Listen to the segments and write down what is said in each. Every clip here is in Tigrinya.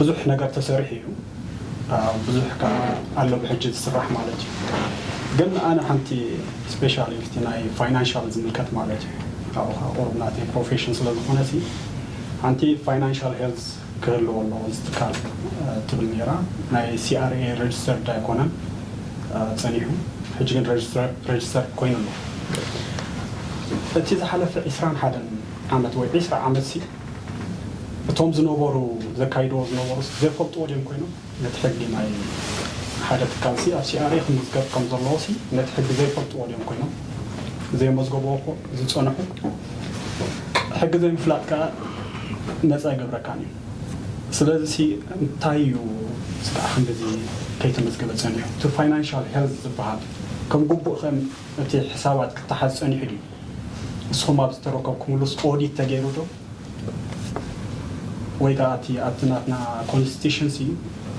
ብዙሕ ነገር ተሰሪሑ እዩ። ብዙሕ ከዓ ኣሎ ብሕጂ ዝስራሕ ማለት እዩ። ግን ኣነ ሓንቲ ስፔሻሊ ናይ ፋይናንሻል ዝምልከት ማለት እዩ፣ ካብኡ ከዓ ቁሩብ ናተይ ፕሮፌሽን ስለዝኾነ ሲ ሓንቲ ፋይናንሻል ሄልዝ ክህልዎ ኣለዎ እዚ ትካል ትብል ነይራ። ናይ C R A registered ኣይኮነን ፀኒሑ፣ ሕጂ ግን registered ኮይኑ ኣሎ። እቲ ዝሓለፈ ዕስራን ሓደን ዓመት ወይ ዕስራ ዓመት ሲ እቶም ዝነበሩ ዘካይድዎ ዝነበሩ ዘይፈልጥዎ ድዮም ኮይኖም ነቲ ሕጊ ናይ ሓደ ትካል ሲ ኣብ C R A ክምዝገብ ከም ዘለዎ ሲ ነቲ ሕጊ ዘይፈልጥዎ ድዮም ኮይኖም ዘይመዝገብዎ ዝፀንሑ ሕጊ ዘይምፍላጥ ከዓ ነፃ ይገብረካን እዩ። ስለዚ ሲ እንታይ እዩ ስጋዕ ክንድዚ ከይተመዝገበ ፀኒሑ? እቲ ፋይናንሻል ሄልዝ ዝበሃል ከም ግቡእ ከም እቲ ሕሳባት ክተሓዝ ፀኒሑ ድዩ? ንስኹም ኣብ ዝተረከብኩምሉስ ኦዲት ተገይሩ ዶ? ወይ ከዓ እቲ ኣብቲ ናትና ኮንስቲቱሽን ሲ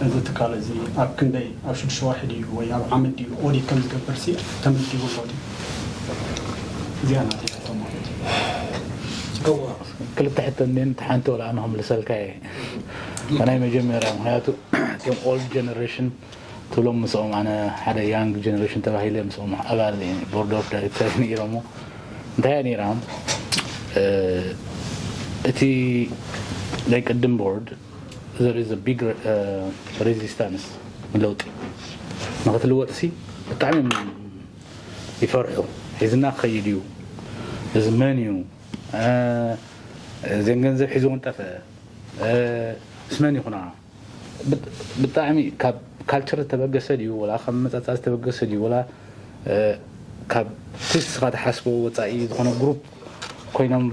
እዚ ትካል እዚ ኣብ ክንደይ ኣብ ሽዱሽተ ወርሒ ድዩ ወይ ኣብ ዓመት ድዩ ኦዲት ከም ዝገብር ሲ ተመዝጊቡ ኣሎ ድዩ? እዚኣ ናተይ ሕቶ ማለት እዩ። ክልተ ሕቶ እኒን ሓንቲ ወላ ኣነ ክምልሰልካ እየ ናይ መጀመርያ ምክንያቱ እቶም ኦልድ ጀነሬሽን ትብሎም ምስኦም ኣነ ሓደ ያንግ ጀነሬሽን ተባሂለ ምስኦም ኣባል ቦርድ ኦፍ ዳይሬክተር ነይሮሞ እንታይ ነይራም እቲ ናይ ቅድም ቦርድ there is a big resistance ንለውጢ ንክትልወጥ ሲ ብጣዕሚ ይፈርሑ ሒዝና ክኸይድ እዩ እዚ መን እዩ እዚን ገንዘብ ሒዝዎ እንጠፍአ ምስ መን ይኹና ብጣዕሚ ካብ ካልቸር ዝተበገሰ ድዩ ወላ ካብ መፃፃ ዝተበገሰ ድዩ ወላ ካብ ትስኻ ትሓስቦ ወፃኢ ዝኾነ ግሩፕ ኮይኖም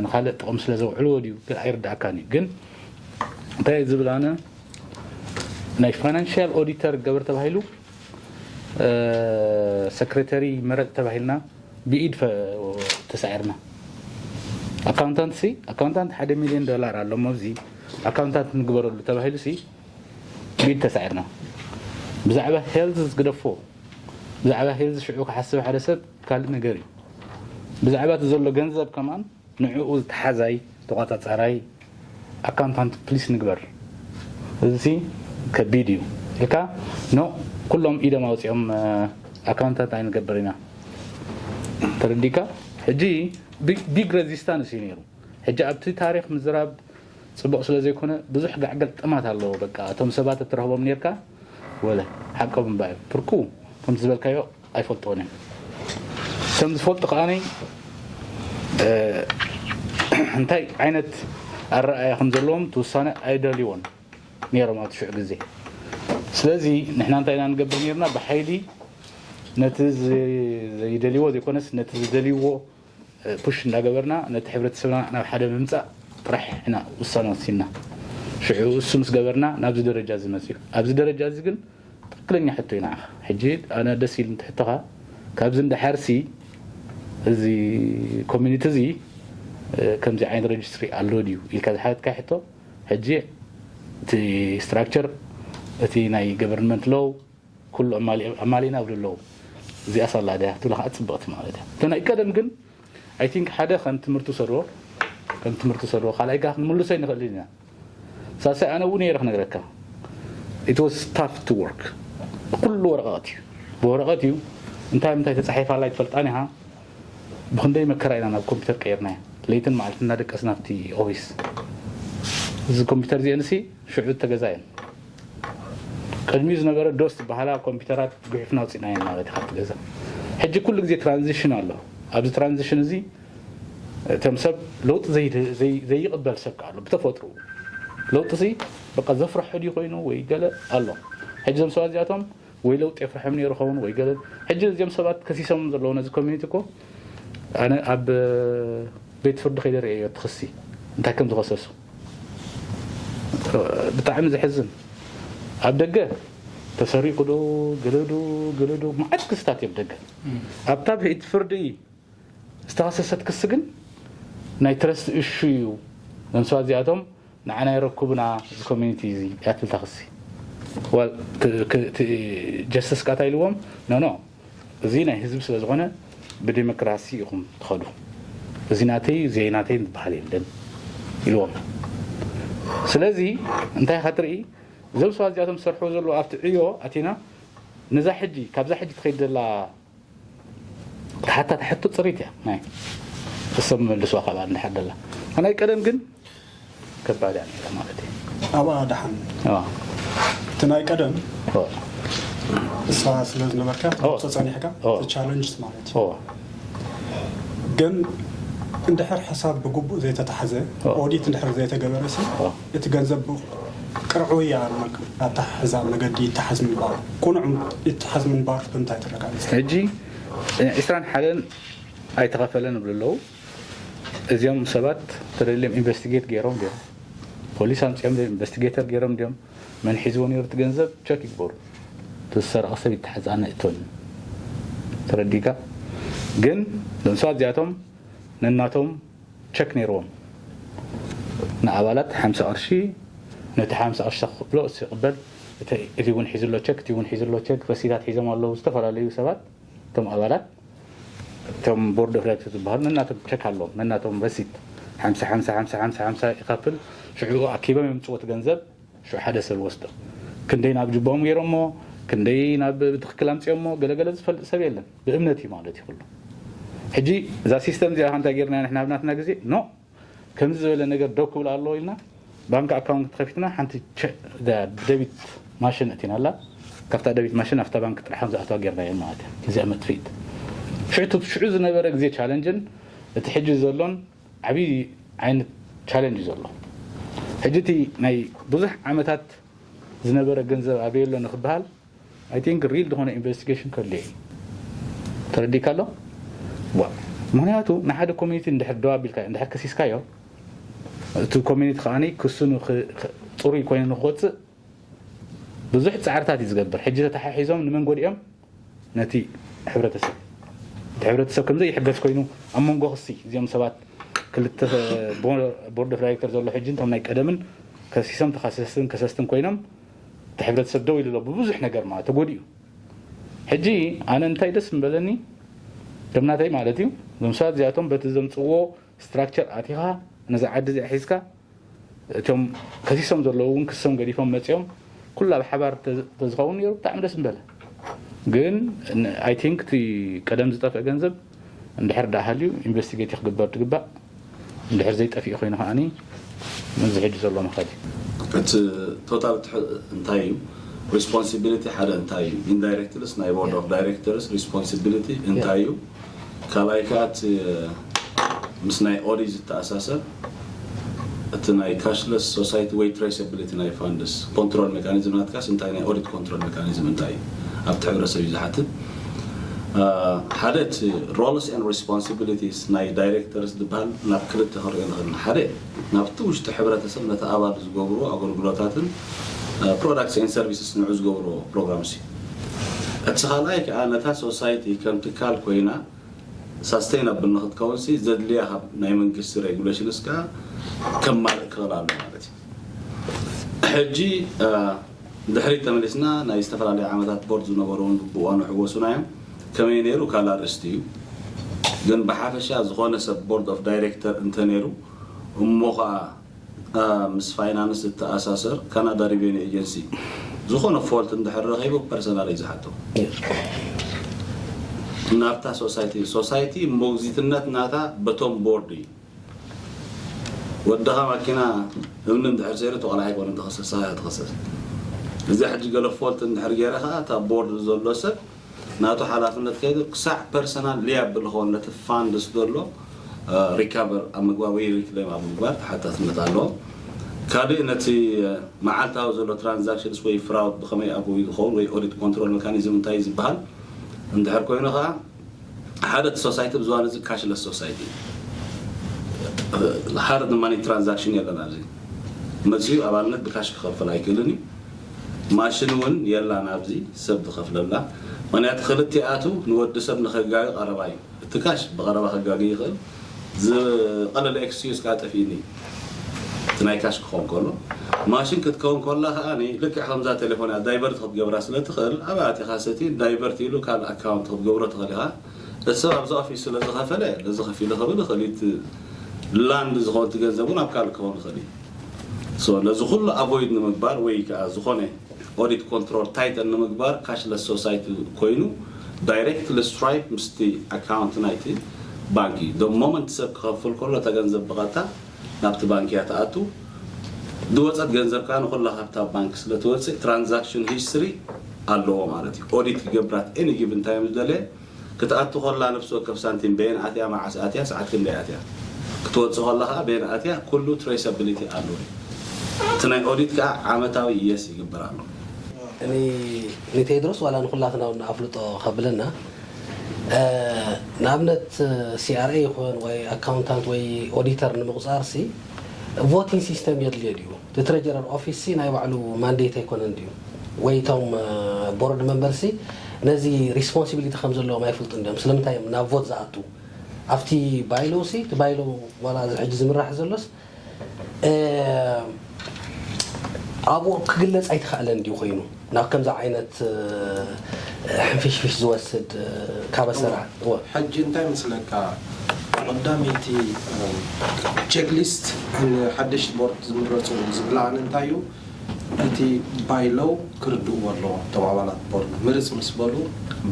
ንካልእ ጥቕሚ ስለ ዘውዕልዎ ድዩ ግን ኣይርዳእካን እዩ ግን እንታይ ዝብል ኣነ ናይ ፋይናንሽያል ኦዲተር ገበር ተባሂሉ ሰክሬተሪ መረፅ ተባሂልና ብኢድ ተሳዒርና ኣካውንታንት ሲ ኣካውንታንት ሓደ ሚሊዮን ዶላር ኣሎ ኣብዚ ኣካውንታንት ንግበረሉ ተባሂሉ ሲ ብኢድ ተሳዒርና ብዛዕባ ሄልዝ ዝግደፎ ብዛዕባ ሄልዝ ሽዑ ክሓስብ ሓደ ሰብ ካልእ ነገር እዩ ብዛዕባ እቲ ዘሎ ገንዘብ ከማን ንዕኡ ዝተሓዛይ ተቋፃፃራይ ኣካውንታንት ፕሊስ ንግበር እዚ ከቢድ እዩ ኢልካ ኖ ኩሎም ኢዶም ኣውፂኦም ኣካውንታንት ኣይንገብር ኢና ተረዲካ ሕጂ ቢግ ሬዚስታንስ እዩ ነይሩ ሕጂ ኣብቲ ታሪክ ምዝራብ ፅቡቅ ስለ ዘይኮነ ብዙሕ ጋዕገልጥማት ኣለዎ በቃ እቶም ሰባት እትረክቦም ነርካ ወለ ሓቆም እምባ እዩ ፕርኩ ከምቲ ዝበልካዮ ኣይፈልጥዎን እዮም ከም ዝፈልጡ ከዓነይ እንታይ ዓይነት ኣረኣያ ከም ዘለዎም እቲ ውሳነ ኣይደልይዎን ነይሮም ኣብቲ ሽዑ ግዜ ስለዚ ንሕና እንታይ ኢና ንገብር ነርና ብሓይሊ ነቲ ዘይደልይዎ ዘይኮነስ ነቲ ዝደልይዎ ፑሽ እንዳገበርና ነቲ ሕብረተሰብና ናብ ሓደ ምምፃእ ጥራሕ ኢና ውሳነ ወሲንና ሽዑ እሱ ምስ ገበርና ናብዚ ደረጃ እዚ መፅኡ ኣብዚ ደረጃ እዚ ግን ትክክለኛ ሕቶ ኢና ሕጂ ኣነ ደስ ኢሉ ትሕቶኻ ካብዚ እንዳሓርሲ እዚ ኮሚኒቲ እዚ ከምዚ ዓይነት ረጅስትሪ ኣሎ ድዩ ኢልካ ዝሓተትካ ሕቶ ሕጂ እቲ ስትራክቸር እቲ ናይ ገቨርንመንት ሎው ኩሉ ኣማሊና ኣብ ኣለዉ እዚኣ ሳላ ድያ ትብላ ከዓ ፅብቕቲ ማለት እያ እቲ ናይ ቀደም ግን I think ሓደ ከም ትምህርቲ ውሰድዎ ከም ትምህርቲ ውሰድዎ ካልኣይ ጋ ክንምልሶ ይንኽእል ኢና ሳሳይ ኣነ እውን ነይረ ክነግረካ it was tough to work ኩሉ ወረቐት እዩ ብወረቐት እዩ እንታይ ምንታይ ተፃሒፋ ኣላ ይትፈልጣን ኢኻ ብክንደይ መከራ ኢና ናብ ኮምፒተር ቀይርናዮ ለይትን መዓልትን እናደቀስና ኣብቲ ኦፊስ እዚ ኮምፒተር እዚአንሲ ሽዑ ተገዛየን ቅድሚኡ ዝነበረ ዶስ ዝበሃላ ኮምፒተራት ጉሒፍና ኣውፂእናየን ማለት እዩ ካብቲ ገዛ ሕጂ ኩሉ ግዜ ትራንዚሽን ኣሎ ኣብዚ ትራንዚሽን እዚ እቶም ሰብ ለውጢ ዘይይቅበል ሰብ ኣሎ ብተፈጥሩ ለውጢ ሲ በቃ ዘፍርሖ ድዩ ኮይኑ ወይ ገለ ኣሎ ሕጂ ዞም ሰባት እዚኣቶም ወይ ለውጢ የፍርሖም ነይሩ ኸውን ወይ ገለ ሕጂ እዚኦም ሰባት ከሲሶም ዘለዉ ነዚ ኮሚኒቲ እኮ ኣነ ኣብ ቤት ፍርዲ ከይደ ርእየዮ ትኽሲ እንታይ ከም ዝኸሰሱ ብጣዕሚ ዘሕዝን ኣብ ደገ ተሰሪቑ ዶ ገለዶ ገለዶ መዓት ክስታት እዮም ደገ ኣብታ ቤት ፍርዲ ዝተኸሰሰት ክሲ ግን ናይ ትረስት እሹ እዩ ነምሰባት እዚኣቶም ንዓና ይረኩብና እዚ ኮሚኒቲ እዚ እያ ትብል ታክሲ ጀስተስ ቃታ ኢልዎም ኖኖ እዚ ናይ ህዝቢ ስለ ዝኾነ ብዲሞክራሲ ኢኹም ትኸዱ እዚ ናተይ እዚ ናተይ ዝበሃል የለን ኢልዎም ስለዚ እንታይ ኢኻ ትርኢ? እዞም ሰባት እዚኣቶም ዝሰርሕዎ ዘለዉ ኣብቲ ዕዮ ኣቲና ነዛ ሕጂ ካብዛ ሕጂ ትኸይድ ዘላ ተሓታቲ ሕቶ ፅሪት እያ ናይ እሶም መልስዋ ካብኣ እንድሓር ደላ ናይ ቀደም ግን ከባድ እያ ነይራ ማለት እዩ። ኣብኣ ደሓን ኣዋ፣ እቲ ናይ ቀደም ኣዋ፣ እሳ ስለ ዝነበርካ ኦ። ተፀኒሕካ ኦ። ቻለንጅስ ማለት እዩ። ኣዋ፣ ግን እንድሕር ሕሳብ ብግቡእ ዘይተታሓዘ ኦ። ኦዲት እንድሕር ዘይተገበረ ሲ ኦ። እቲ ገንዘብ ቅርዑ እያ ኣታሕዛ መገዲ ይተሓዝ ምንባር ቁኑዕ ይተሓዝ ምንባር ብምንታይ ተረጋግፅ? ሕጂ ዒስራን ሓደን ኣይተኸፈለን ይብሉ ኣለዉ። እዚኦም ሰባት ተደልዮም ኢንቨስቲጌት ገይሮም ድዮም? ፖሊስ ኣምፅኦም ድዮም? ኢንቨስቲጌተር ገይሮም ድዮም? መን ሒዝዎ ነይሩ እቲ ገንዘብ ቸክ ይግበሩ። እቲ ዝሰረቐ ሰብ ይተሓዝ ኣነ እቶን ተረዲካ። ግን እዞም ሰባት እዚኣቶም ነናቶም ቸክ ነይርዎም ንኣባላት ሓምሳ ቅርሺ ነቲ ሓምሳ ቅርሺ ክፍሎ እሱ ይቕበል። እቲ እውን ሒዝሎ ቸክ እቲ እውን ሒዝሎ ቸክ ረሲታት ሒዞም ኣለዉ። ዝተፈላለዩ ሰባት እቶም ኣባላት እቶም ቦርድ ኦፍ ዳይሬክተር ዝበሃሉ ነናቶም ቸክ ኣለዎም። ነናቶም ረሲት ሓምሳ ሓምሳ ሓምሳ ሓምሳ ሓምሳ ይኸፍል። ሽዑ ኣኪቦም የምፅዎ እቲ ገንዘብ። ሽዑ ሓደ ሰብ ወስዶ ክንደይ ናብ ጅቦም ገይሮሞ ክንደይ ናብ ብትክክል ኣምፅኦሞ ገለገለ ዝፈልጥ ሰብ የለን። ብእምነት እዩ ማለት እዩ ኩሉ። ሕጂ እዛ ሲስተም እዚኣ እንታይ ጌርና ንሕና ኣብናትና ግዜ ኖ ከምዚ ዝበለ ነገር ደው ክብል ኣለዎ ኢልና ባንክ ኣካውንት ከፊትና ሓንቲ ደቢት ማሽን እቲና ኣላ። ካብታ ደቢት ማሽን ኣብታ ባንክ ጥራሕ ከም ዝኣተዋ ጌርና እዮም ማለት እዩ። እዚኣ መጥፍኢት ሽዑ ዝነበረ ግዜ ቻለንጅን እቲ ሕጂ ዘሎን ዓብዪ ዓይነት ቻለንጅ እዩ ዘሎ። ሕጂ እቲ ናይ ብዙሕ ዓመታት ዝነበረ ገንዘብ ኣበይ ኣሎ ንክበሃል ኣይ ቲንክ ሪል ዝኾነ ኢንቨስቲጌሽን ከድልዮ እዩ። ተረዲካ ኣሎ። ምክንያቱ ንሓደ ኮሚኒቲ እንድሕር ደው ኣቢልካ እንድሕር ከሲስካዮ እቲ ኮሚኒቲ ከዓኒ ክሱ ጽሩይ ኮይኑ ንክወፅእ ብዙሕ ፃዕርታት እዩ ዝገብር። ሕጂ ተተሓሒዞም ንመን ጎዲኦም? ነቲ ሕብረተሰብ እቲ ሕብረተሰብ ከምዘይ ይሕገዝ ኮይኑ ኣብ መንጎ ክሲ እዚኦም ሰባት ክልተ ቦርድ ኦፍ ዳይሬክተር ዘሎ ሕጂ እንቶም ናይ ቀደምን ከሲሶም ተኸሰስትን ከሰስትን ኮይኖም እቲ ሕብረተሰብ ደው ኢሉ ኣሎ ብብዙሕ ነገር ማለት ተጎዲኡ። ሕጂ ኣነ እንታይ ደስ ምበለኒ ከምናተይ ማለት እዩ እዞም ሰባት እዚኣቶም በቲ ዘምፅዎ ስትራክቸር ኣቲኻ ነዛ ዓዲ እዚኣ ሒዝካ እቶም ከሲሶም ዘለዉ እውን ክሶም ገዲፎም መፂኦም ኩላ ብሓባር ተዝኸውን ነሩ ብጣዕሚ ደስ ምበለ። ግን ኣይ ቲንክ እቲ ቀደም ዝጠፍአ ገንዘብ እንድሕር ዳሃልዩ ኢንቨስቲጌት ክግበር ትግባእ። እንድሕር ዘይጠፍኡ ኮይኑ ከዓኒ ምዚ ሕጂ ዘሎ መኸዲ እቲ ቶታል እንታይ እዩ ሪስፖንሲቢሊቲ ሓደ እንታይ እዩ ኢንዳይሬክትርስ ናይ ቦርድ ኦፍ ዳይሬክተርስ ሪስፖንሲቢሊቲ እንታይ እዩ ካልኣይ ከዓ እቲ ምስ ናይ ኦዲት ዝተኣሳሰር እቲ ናይ ካሽለስ ሶሳይቲ ወይ ትሬሰብሊቲ ናይ ፋንድስ ኮንትሮል ሜካኒዝም ናትካስ እንታይ ናይ ኦዲት ኮንትሮል ሜካኒዝም እንታይ እዩ ኣብቲ ሕብረተሰብ እዩ ዝሓትት ሓደ እቲ ሮልስ ን ሪስፖንሲቢሊቲስ ናይ ዳይሬክተርስ ዝበሃል ናብ ክልተ ክንሪኦ ንኽእል ሓደ ናብቲ ውሽጢ ሕብረተሰብ ነቲ ኣባል ዝገብሩ ኣገልግሎታትን ፕሮዳክትስ ን ሰርቪስስ ንዑ ዝገብሩ ፕሮግራምስ እዩ እቲ ካልኣይ ከዓ ነታ ሶሳይቲ ከም ትካል ኮይና ሳስተይናብል ንክትከውን ሲ ዘድልያ ካብ ናይ መንግስቲ ሬጉሌሽንስ ከዓ ከማልእ ክኽእል ኣሎ ማለት እዩ ሕጂ ድሕሪት ተመሊስና ናይ ዝተፈላለዩ ዓመታት ቦርድ ዝነበሩ እውን ብእዋኑ ሕወሱና እዮም ከመይ ነይሩ ካልእ ኣርእስቲ እዩ ግን ብሓፈሻ ዝኾነ ሰብ ቦርድ ኦፍ ዳይሬክተር እንተነይሩ እሞ ከዓ ምስ ፋይናንስ ዝተኣሳሰር ካናዳ ሪቬኒ ኤጀንሲ ዝኾነ ፎልት እንድሕር ረኺቡ ፐርሰናል እዩ ዝሓቶ ናብታ ሶሳይቲ ሶሳይቲ ሞግዚትነት ናታ በቶም ቦርድ እዩ ወድኻ ማኪና እምኒ እንድሕር ሰይሩ ተቆልዓ ኣይኮነ ተኸሰሳ እያ ተኸሰስ እዚ ሕጂ ገለ ፎልት እንድሕር ገይረ ከዓ እታ ቦርድ ዘሎ ሰብ ናቱ ሓላፍነት ከይዱ ክሳዕ ፐርሰናል ሊያብል ኾን ነቲ ፋንድስ ዘሎ ሪካቨር ኣብ ምግባር ወይ ሪክሌም ኣብ ምግባር ተሓታትነት ኣለዎም ካልእ ነቲ መዓልታዊ ዘሎ ትራንዛክሽንስ ወይ ፍራውድ ብኸመይ ኣበዊ ዝኸውን ወይ ኦዲት ኮንትሮል መካኒዝም እንታይ ዝበሃል እንድሕር ኮይኑ ከዓ ሓደ እቲ ሶሳይቲ ብዝዋን እዚ ካሽለስ ሶሳይቲ ሃርድ ማኒ ትራንዛክሽን የለን ኣብዚ መፅኡ ኣባልነት ብካሽ ክኸፍል ኣይክእልን እዩ ማሽን እውን የላን ኣብዚ ሰብ ዝኸፍለላ ምክንያቱ ክልቲኣቱ ንወዲ ሰብ ንኸጋዩ ቀረባ እዩ እቲ ካሽ ብቐረባ ከጋጊ ይኽእል ዝቐለለ ኤክስኪዩዝ ከዓ ጠፊእኒ እቲ ናይ ካሽ ክኸውን ከሎ ማሽን ክትከውን ከላ ከዓ ልክዕ ከምዛ ቴሌፎን እያ ዳይቨርት ክትገብራ ስለ ትኽእል ኣብ ኣቲኻ ሰቲ ዳይቨርት ኢሉ ካልእ ኣካውንት ክትገብሮ ትኽእል ኢኻ እቲ ሰብ ኣብዚ ኦፊስ ስለ ዝኸፈለ ነዚ ከፊሉ ክብል ይኽእል እቲ ላንድ ዝኾን እቲ ገንዘብ እውን ኣብ ካልእ ክኸውን ይኽእል እዩ So ነዚ ኩሉ avoid ንምግባር ወይ ከዓ ዝኾነ audit control tighten ንምግባር cashless society ኮይኑ directly stripe ምስቲ account ናይቲ ባንክ እዩ። The moment ሰብ ክኸፍል ከሎ እታ ገንዘብ ብቐጥታ ናብቲ ባንክ እያ ትኣቱ። ዝወፀት ገንዘብ ከዓ ንኩላ ካብታ ባንክ ስለ ትወፅእ transaction history ኣለዎ ማለት እዩ። Audit ክገብራት any given time ዝደለየ ክትኣቱ ከላ ነፍሲ ወከፍ ሳንቲም በየን ኣትያ፣ መዓስ ኣትያ፣ ሰዓት ክንደይ ኣትያ፣ ክትወፅእ ከላ ከዓ በየን ኣትያ፣ ኩሉ traceability ኣለዎ። እቲ ናይ audit ከዓ ዓመታዊ yes ይግበር ኣሎ። ንቴድሮስ ዋላ ንኩላትና እውን ኣፍልጦ ከብለና፣ ንኣብነት CRA ይኹን ወይ accountant ወይ auditor ንምቑፃር ሲ voting system የድልዮ ድዩ? እቲ treasurer office ሲ ናይ ባዕሉ mandate ኣይኮነን ድዩ? ወይ እቶም board member ሲ ነዚ responsibility ከም ዘለዎም ኣይፈልጡን ድዮም? ስለምንታይ እዮም ናብ vote ዝኣቱ? ኣብቲ bylaw ሲ እቲ bylaw ዋላ እዚ ሕጂ ዝምራሕ ዘሎስ ኣብኡ ክግለፅ ኣይተኻእለን ድዩ ኮይኑ ናብ ከምዚ ዓይነት ሕንፍሽፍሽ ዝወስድ ካብ ኣሰራር ሕጂ እንታይ መስለካ ቀዳመይቲ checklist ንሓደሽቲ board ዝምረፁ ዝብልኣን እንታይ እዩ እቲ bylaw ክርድእዎ ኣለዎ እቶም ኣባላት board ምርፅ ምስ በሉ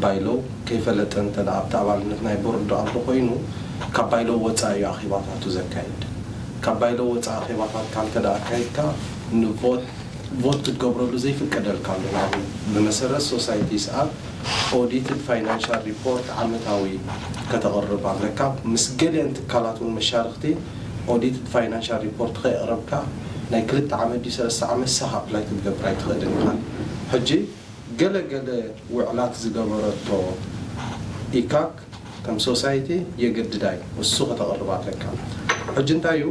bylaw ከይፈለጠ እንተ ኣብቲ ኣባልነት ናይ board ኣሎ ኮይኑ ካብ bylaw ወፃኢ እዩ ኣኼባታቱ ዘካይድ ካብ bylaw ወፃኢ ኣኼባታትካ እንተ ኣካይድካ ን vote vote ክትገብረሉ ዘይፍቀደልካ ኣሎ ብመሰረት society ሰኣት audited financial report ዓመታዊ ከተቕርብ ኣለካ ምስ ገሊአን ትካላት እውን መሻርክቲ audited financial report ከየቕረብካ ናይ ክልተ ዓመት ድዩ ሰለስተ ዓመት ሳህ apply ክትገብር ኣይትኽእልን ኢኻ ሕጂ ገለ ገለ ውዕላት ዝገበረቶ ኢካክ ከም society የገድዳ እዩ እሱ ከተቕርብ ኣለካ ሕጂ እንታይ እዩ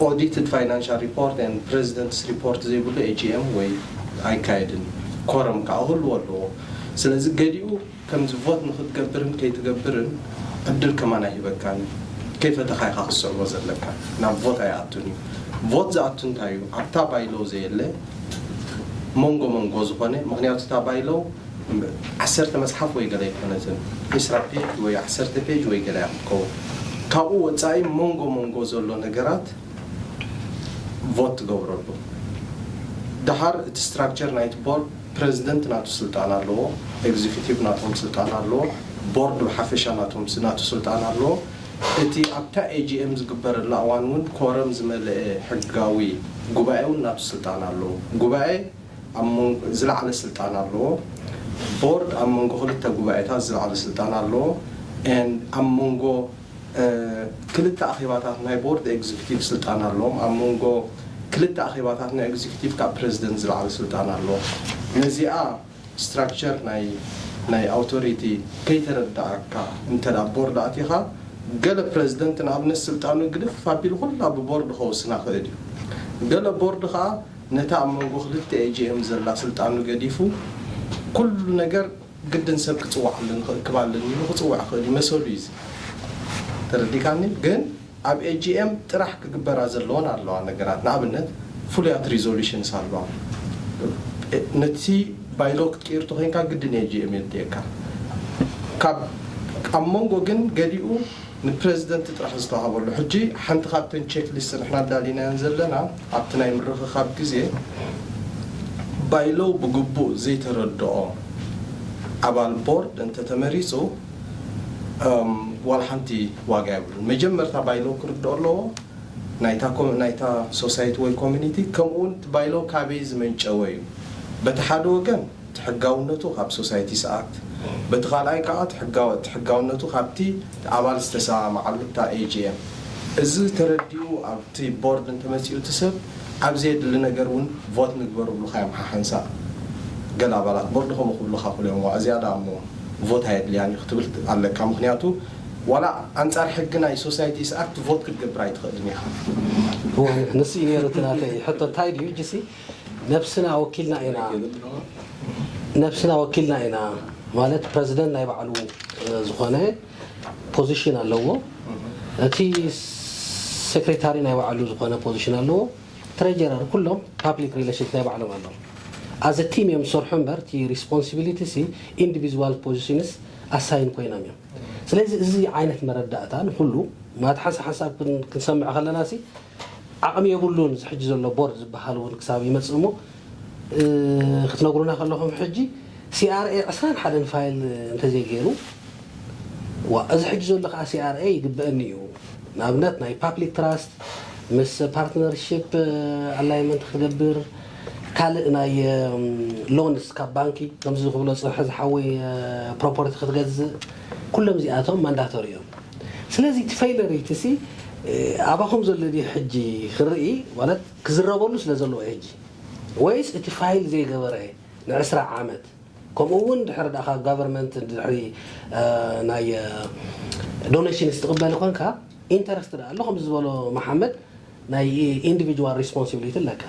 audited financial report and president's report ዘይብሉ AGM ወይ ኣይካየድን quorum ከዓ ክህልዎ ኣለዎ ስለዚ ገሊኡ ከምዚ vote ንክትገብርን ከይትገብርን ዕድል ከማን ኣይህበካን እዩ ከይፈተኻ ኢኻ ክትስዕቦ ዘለካ ናብ vote ኣይኣቱን እዩ vote ዝኣቱ እንታይ እዩ ኣብታ bylaw ዘየለ መንጎ መንጎ ዝኾነ ምክንያቱ እታ bylaw ዓሰርተ መፅሓፍ ወይ ገለ ኣይኮነትን ዒስራ page ወይ ዓሰርተ page ወይ ገለ እያ ክትከውን ካብኡ ወፃኢ መንጎ መንጎ ዘሎ ነገራት vote ትገብረሉ ደሓር እቲ structure ናይቲ board president ናቱ ስልጣን ኣለዎ executive ናቶም ስልጣን ኣለዎ board ብሓፈሻ ናቶም ናቱ ስልጣን ኣለዎ እቲ ኣብታ AGM ዝግበረላ እዋን እውን quorum ዝመለአ ሕጋዊ ጉባኤ እውን ናቱ ስልጣን ኣለዎ ጉባኤ ዝለዓለ ስልጣን ኣለዎ board ኣብ መንጎ ክልተ ጉባኤታት ዝለዓለ ስልጣን ኣለዎ and ኣብ መንጎ ክልተ ኣኼባታት ናይ board executive ስልጣን ኣለዎም ኣብ መንጎ ክልተ ኣኼባታት ናይ executive ካብ president ዝለዓለ ስልጣን ኣለዎ ነዚኣ structure ናይ ናይ authority ከይተረዳእካ እንተ board ኣቲኻ ገለ president ንኣብነት ስልጣኑ ግድፍ ኣቢሉ ኩላ ብ board ከውስና ክእል እዩ ገለ board ከዓ ነታ ኣብ መንጎ ክልተ AGM ዘላ ስልጣኑ ገዲፉ ኩሉ ነገር ግድን ሰብ ክፅዋዓሉ ንኽእክብ ኣለኒ ኢሉ ክፅውዕ ክእል እዩ መሰሉ እዩ ተረዲካኒ ግን ኣብ AGM ጥራሕ ክግበራ ዘለዎን ኣለዋ ነገራት ንኣብነት ፍሉያት resolutions ኣለዋ ነቲ bylaw ክትቅይር ተኮይንካ ግድን AGM የድልየካ ካብ ኣብ መንጎ ግን ገሊኡ ንፕረዚደንት ጥራሕ ዝተዋሃበሉ ሕጂ ሓንቲ ካብተን checklist ንሕና ኣዳሊናየን ዘለና ኣብቲ ናይ ምርኽኻብ ግዜ bylaw ብግቡእ ዘይተረድኦ ኣባል board እንተተመሪፁ ዋላ ሓንቲ ዋጋ የብሉን መጀመርታ bylaw ክርድኦ ኣለዎ ናይታ society ወይ community ከምኡ እውን bylaw ካበይ ዝመንጨወ እዩ በቲ ሓደ ወገን እቲ ሕጋውነቱ ካብ societies act በቲ ካልኣይ ከዓ እቲ ሕጋውነቱ ካብቲ ኣባል ዝተሰማምዓሉ እታ AGM እዚ ተረዲኡ ኣብቲ board እንተመፂኡ እቲ ሰብ ኣብ ዘየድሊ ነገር እውን vote ንግበር ብሉካ እዮም ሓሓንሳእ ገለ ኣባላት board ከምኡ ክብሉካ ክእሉ እዮም እዚኣ ደኣ እሞ vote ኣየድልያን እዩ ክትብል ኣለካ ምክንያቱ ዋላ ኣንፃር ሕጊ ናይ societies act vote ክትገብር ኣይትኽእልን ኢኻ ንሱ እዩ ነይሩ እቲ ናተይ ሕቶ እንታይ ድዩ ጅሲ ነብስና ወኪልና ኢና ነብስና ወኪልና ኢና ማለት ፕረዚደንት ናይ ባዕሉ ዝኾነ position ኣለዎ እቲ secretary ናይ ባዕሉ ዝኾነ position ኣለዎ treasurer ኩሎም public relations ናይ ባዕሎም ኣለዎም as a team እዮም ዝሰርሑ እምበር እቲ responsibility ሲ individual positions assign ኮይኖም እዮም ስለዚ እዚ ዓይነት መረዳእታ ንኩሉ ማለት ሓንሳብ ሓንሳብ ክንሰምዕ ከለና ሲ ዓቕሚ የብሉን። እዚ ሕጂ ዘሎ ቦርድ ዝበሃል እውን ክሳብ ይመፅእ እሞ ክትነግሩና ከለኹም ሕጂ ሲኣርኤ ዕስራን ሓደን ፋይል እንተዘይገይሩ፣ ዋ፣ እዚ ሕጂ ዘሎ ከዓ ሲኣርኤ ይግበአኒ እዩ። ንኣብነት ናይ ፓብሊክ ትራስት ምስ ፓርትነርሽፕ ኣላይመንት ክገብር፣ ካልእ ናይ ሎንስ ካብ ባንኪ ከምዚ ዝኽብሎ ፅንሐ ዝሓወይ ፕሮፐርቲ ክትገዝእ፣ ኩሎም እዚኣቶም ማንዳቶሪ እዮም። ስለዚ እቲ ፌይለሪቲ ሲ ኣባኹም ዘሎ ድዩ ሕጂ ክርኢ ማለት ክዝረበሉ ስለ ዘለዎ እዩ ሕጂ፣ ወይስ እቲ ፋይል ዘይገበረ ንዕስራ ዓመት? ከምኡ እውን ድሕሪ ደኣ ካብ ጋቨርንመንት ድሕሪ ናይ ዶኔሽንስ ትቕበል ኮንካ ኢንተረስት ደኣ ኣሎ ከምዚ ዝበሎ መሓመድ ናይ ኢንዲቪጁዋል ሪስፖንሲቢሊቲ ኣለካ።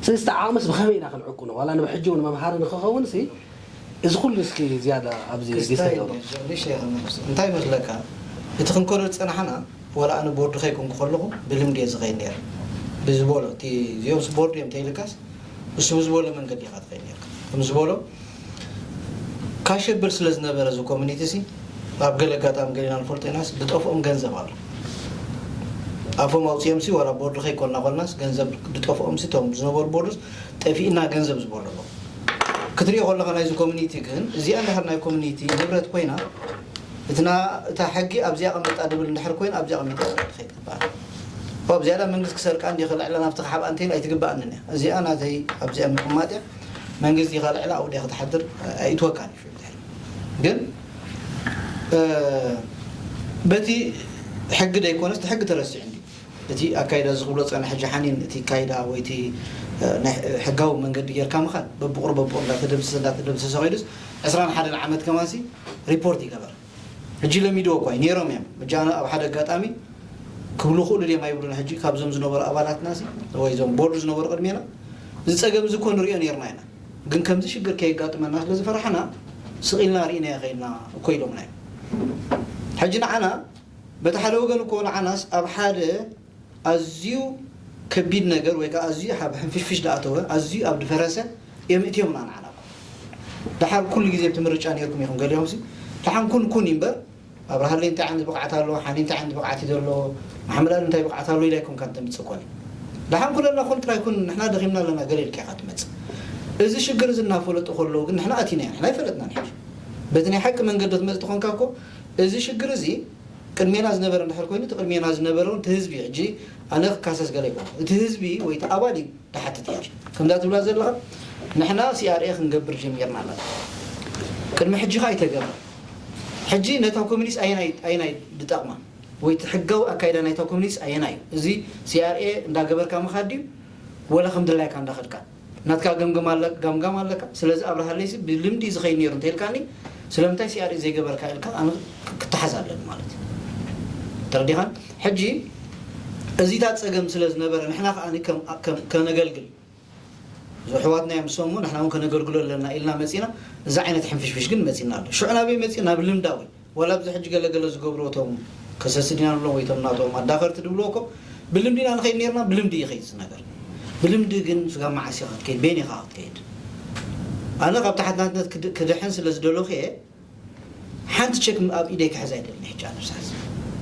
ስለዚ እቲ ዓቕምስ ብኸመይ ኢና ክንዕቁኖ? ዋላ ንብ ሕጂ እውን መምሃሪ ንክኸውን ሲ እዚ ኩሉ እስኪ ዝያዳ ኣብዚ ክስታይ ዲስተርብ ጀርኒ ሸይኽ ነብስ እንታይ ይመስለካ? እቲ ክንከዶ ዝጸናሕና ወላ ኣነ ቦርድ ከይኮንኩ ከለኹ ብልምዲ እየ ዝኸይድ ነይረ። ብዝበሎ እቲ እዚኦም ስ ቦርድ እዮም ተይልካስ እሱ ብዝበሎ መንገዲ ኢኻ ትኸይድ ነርካ። ከም ዝበሎ ካሸብል ስለ ዝነበረ እዚ ኮሚኒቲ ሲ ኣብ ገለ ኣጋጣሚ ገሊና ንፈልጦ ኢናስ ዝጠፍኦም ገንዘብ ኣሎ። ኣፎም ኣውፅኦም ሲ ዋላ ቦርድ ከይኮንና ኮንናስ ገንዘብ ዝጠፍኦም ሲ እቶም ዝነበሩ ቦርድስ ጠፊእና ገንዘብ ዝበሉ ኣለዉ። ክትሪኦ ከለኻ ናይዚ ኮሚኒቲ ግን እዚኣ እንድሕር ናይ ኮሚኒቲ ንብረት ኮይና እትና እታ ሕጊ ኣብዚኣ ቀመጣ ድብል እንድሕር ኮይና ኣብዚኣ ቀመጣ ትኸይድ ትበሃል። እዚኣ ዳ መንግስቲ ክሰርቃ እንዲ ክልዕላ ናብቲ ክሓብኣ እንተይል ኣይትግበኣንን እያ። እዚኣ ናተይ ኣብዚኣ ምቕማጥ እያ። መንግስቲ ከልዕላ ኣብኡ ዲያ ክትሓድር ኣይትወካን እዩ። ግን እ፣ በቲ ሕጊ ደይኮነስ እቲ ሕጊ ተረሲዑ እንዲ እቲ ኣካይዳ እዚ ክብሎ ፀነ ሕጂ ሓኒን እቲ ካይዳ ወይ እቲ እ፣ ናይ ሕጋዊ መንገዲ ጌርካ ምኻድ በብቑር በብቑር እንዳተደምሰሰ እንዳተደምሰሰ ኮይዱስ ዕስራን ሓደን ዓመት ከማንሲ ሪፖርት ይገበር። ሕጂ ለሚድዎ እኳ እዩ ነይሮም እዮም። ሕጂ ኣነ ኣብ ሓደ ኣጋጣሚ ክብሉ ክእሉ ድዮም ኣይብሉን። ሕጂ ካብዞም ዝነበሩ ኣባላትና ሲ ወይ እዞም ቦርዱ ዝነበሩ ቅድሜና እዚ ፀገም እዚ እኮ ንሪኦ ነይርና ኢና። ግን ከምዚ ሽግር ከየጋጥመና ስለ ዝፈራሕና ስቕ ኢልና ርኢናዮ ከይድና እኮ ኢሎምና እዮም። ሕጂ ንዓና በቲ ሓደ ወገን እኮ ንዓናስ ኣብ ሓደ ኣዝዩ ከቢድ ነገር ወይ ከዓ ኣዝዩ ኣብ ሕንፍሽፍሽ ዝኣተወ ኣዝዩ ኣብ ዝፈረሰ እዮም እትዮምና ንዓና እኮ። ደሓር ኩሉ ግዜ ኣብቲ ምርጫ ነይርኩም ኢኹም ገሊኦም ሲ ደሓን ኩን ኩን እዩ እምበር ኣብርሃለይ እንታይ ዓይነት ብቕዓት ኣለዎ ሓኒ እንታይ ዓይነት ብቕዓት እዩ ዘለዎ መሓመድ ኣሊ እንታይ ብቕዓት ኣለዎ ኢላ ኣይኮንካን ተምፅእ ኮነ። ደሓን ኩለና ኩን ጥራይ ኩን ንሕና ደኺምና ኣለና ገለ ኢልካ ኢኻ ትመፅእ። እዚ ሽግር እዚ እናፈለጡ ከለዉ ግን ንሕና ኣቲና ኢና ንሕና ኣይፈለጥናን ሕጂ። በቲ ናይ ሓቂ መንገዲ ክትመፅእ ተኾንካ እኮ እዚ ሽግር እዚ ቅድሜና ዝነበረ እንድሕር ኮይኑ እቲ ቅድሜና ዝነበረ እውን እቲ ህዝቢ እዩ። ሕጂ ኣነ ክካሰስ ገለ ኣይኮነ እቲ ህዝቢ ወይ እቲ ኣባል እዩ ድሓትት እያ። ከምዛ ትብላ ዘለኻ ንሕና ሲኣርኤ ክንገብር ጀሚርና ኣለና። ቅድሚ ሕጂ ኸ ኣይተገብረ። ሕጂ ነታ ኮሚኒስት ኣየናይ ኣየናይ ድጠቕማ ወይ እቲ ሕጋዊ ኣካይዳ ናይታ ኮሚኒስት ኣየናይ እዩ? እዚ ሲኣርኤ እንዳገበርካ ምኻድ ድዩ ወላ ከም ድላይካ እንዳኸድካ ናትካ ገምገም ኣለ- ገምጋም ኣለካ። ስለዚ ኣብርሃለይሲ ብልምዲ ዝኸይድ ነይሩ እንተኢልካኒ ስለምንታይ ሲኣርኤ ዘይገበርካ ኢልካ ኣነ ክተሓዝ ኣለኒ ማለት እዩ። ተረዲኻን? ሕጂ እዚታት ፀገም ስለ ዝነበረ ንሕና ከኣ ከም ከም- ከነገልግል እሕዋትና እዮም ንሶም ንሕና እውን ከነገልግሎ ኣለና ኢልና መፂና። እዚ ዓይነት ሕንፍሽፍሽ ግን መፂና ኣሎ። ሽዑ ናበይ መፂኡ ናብ ልምዳዊ ዋላ ኣብዚ ሕጂ ገለገለ ዝገብሩ እቶም ከሰስዲና ንብሎም ወይ እቶም ናቶም ኣዳኸርቲ ድብልዎ እኮ ብልምዲና ንኸይድ ነርና። ብልምዲ ይኸይድ እዚ ነገር። ብልምዲ ግን ስጋ መዓስ ኢኻ ክትከይድ ቤን ኢኻ ክትከይድ። ኣነ ካብ ተሓታትነት ክድ- ክድሕን ስለ ዝደለኹ እየ ሓንቲ ቸክ ኣብ ኢደይ ክሕዝ ኣይደልን ሕጂ ኣነ ብሳስ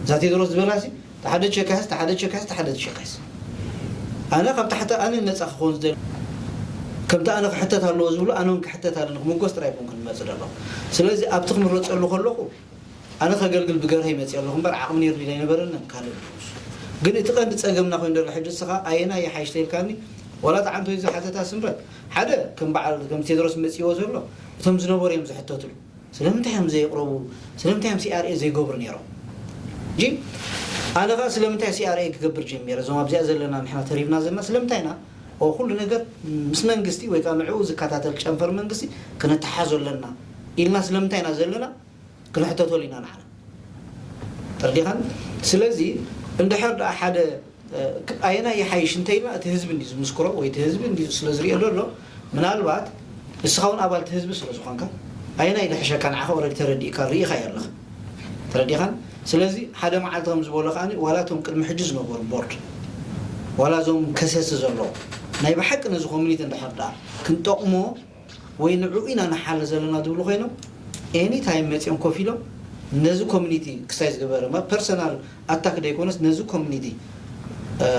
እዛ ቴድሮስ ዝበላሲ ተሓደ ቸክ ሕዝ ተሓደ ቸክ ሕዝ ተሓደ ቸክ ሕዝ ኣነ ካብ ታሕቲ ኣነ ነፃ ክኸውን ዝደል ከምቲ ኣነ ክሕተት ኣለዎ ዝብሉ ኣነ እውን ክሕተት ኣለኒ ክምጎስ ጥራይ ኮን ክንመፅእ ደለኹ ስለዚ ኣብቲ ክምረፀሉ ከለኹ ኣነ ከገልግል ብገርሀ ይመፅእ ኣለኹ እምበር ዓቕሚ ነይሩ ዲላ ኣይነበረንን ካልእ ግን እቲ ቀንዲ ፀገምና ኮይኑ ደሎ ሕጂ እስኻ ኣየና ይሓይሽ ተይልካኒ ዋላ ተዓንቶ እዚ ሓተታ ስምረት ሓደ ከም በዓል ከም ቴድሮስ መፅዎ ዘሎ እቶም ዝነበሩ እዮም ዝሕተትሉ ስለምንታይ እዮም ዘይቕረቡ ስለምንታይ እዮም ሲኣርኤ ዘይገብሩ ነይሮም ጂ ኣነ ከዓ ስለምንታይ ሲኣርኤ ክገብር ጀሚረ እዞም ኣብዚኣ ዘለና ንሕና ተሪብና ዘለና ስለምንታይ ኢና ኩሉ ነገር ምስ መንግስቲ ወይ ከዓ ንዕኡ ዝከታተል ጨንፈር መንግስቲ ክነተሓዞ ኣለና ኢልና ስለምንታይ ኢና ዘለና ክንሕተተሉ ኢና ንዓና ተረዲኻን ስለዚ እንድሕር ደኣ ሓደ ኣየናይ ይሓይሽ እንተኢልና እቲ ህዝቢ እንዲ ዝምስክሮ ወይ እቲ ህዝቢ እንዲ ስለ ዝሪኦ ዘሎ ምናልባት እስኻ እውን ኣባል እቲ ህዝቢ ስለ ዝኾንካ ኣየናይ ድሕሸካ ንዓኻ ኦረዲ ተረዲእካ ርኢኻ ኣለኻ ተረዲኻን ስለዚ ሓደ መዓልቲ ከም ዝበሎ ከኣ ዋላ እቶም ቅድሚ ሕጂ ዝነበሩ ቦርድ ዋላ እዞም ከሰሲ ዘለዉ ናይ ብሓቂ ነዚ ኮሚኒቲ እንድሕር ደኣ ክንጠቕሞ ወይ ንዕኡ ኢና ንሓሊ ዘለና ዝብሉ ኮይኖም ኤኒ ታይም መፂኦም ኮፍ ኢሎም ነዚ ኮሚኒቲ ክሳይ ዝገበረ ማ ፐርሰናል ኣታክ ደይኮነስ ነዚ ኮሚኒቲ እ፣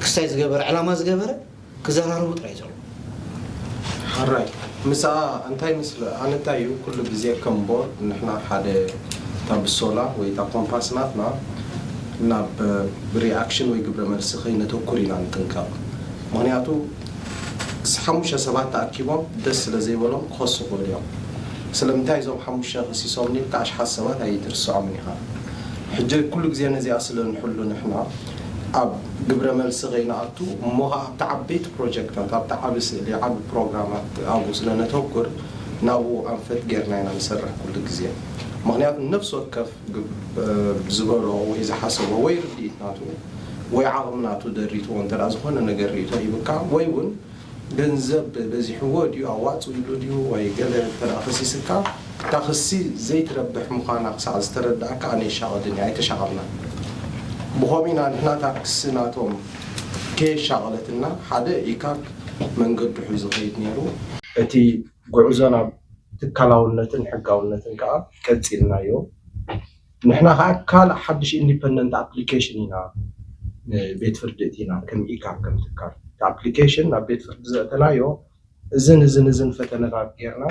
ክስታይ ዝገበረ ዕላማ ዝገበረ ክዘራረቡ ጥራይ ዘሎ። ሕራይ ምስኣ እንታይ ምስለ ኣነ እንታይ እዩ ኩሉ ግዜ ከም ቦርድ ንሕና ሓደ እታ ብሶላ ወይ እታ ኮምፓስ ናትና ናብ ብሪኣክሽን ወይ ግብረ መልሲ ከይነተኩር ኢና ንጥንቀቕ። ምክንያቱ ሓሙሽተ ሰባት ተኣኪቦም ደስ ስለ ዘይበሎም ክኸሱ ክእሉ እዮም። ስለምንታይ እዞም ሓሙሽተ ከሲሶም ኢልካ ኣሽሓት ሰባት ኣይትርስዖምን ኢኻ። ሕጂ ኩሉ ግዜ ነዚኣ ስለ ንሕሉ ንሕና ኣብ ግብረ መልሲ ከይንኣቱ እሞ ከዓ ኣብቲ ዓበይቲ ፕሮጀክታት ኣብቲ ዓቢ ስእሊ ዓቢ ፕሮግራማት ኣብኡ ስለ ነተኩር ናብኡ ኣንፈት ጌርና ኢና ንሰርሕ ኩሉ ግዜ። ምክንያቱ ነፍሲ ወከፍ ዝበሎ ወይ ዝሓሰቦ ወይ ርድኢት ናቱ ወይ ዓቕሚ ናቱ ደሪትዎ እንተ ዝኾነ ነገር ርእቶ ሂብካ ወይ እውን ገንዘብ በዚሕዎ ድዩ ኣዋፅኡ ኢሉ ድዩ ወይ ገለ እንተ ከሲስካ እታ ክሲ ዘይትረብሕ ምዃና ክሳዕ ዝተረዳእካ ኣነ ይሻቐልኒ ኣይተሻቐልናን። ብኸምኡ ኢና ንሕና እታ ክሲ ናቶም ከየሻቐለትና ሓደ ኢካክ መንገዱ ሒዙ ዝኸይድ ነይሩ። እቲ ጉዕዞ ናብ ትካላውነትን ሕጋውነትን ከዓ ቀፂልናዮ። ንሕና ከዓ ካልእ ሓድሽ ኢንዲፐንደንት ኣፕሊኬሽን ኢና ንቤት ፍርዲ እቲና ከም ኢካክ ከም ትካል እቲ ኣፕሊኬሽን ናብ ቤት ፍርዲ ዘእተናዮ እዝን እዝን እዝን ፈተነታት ጌርና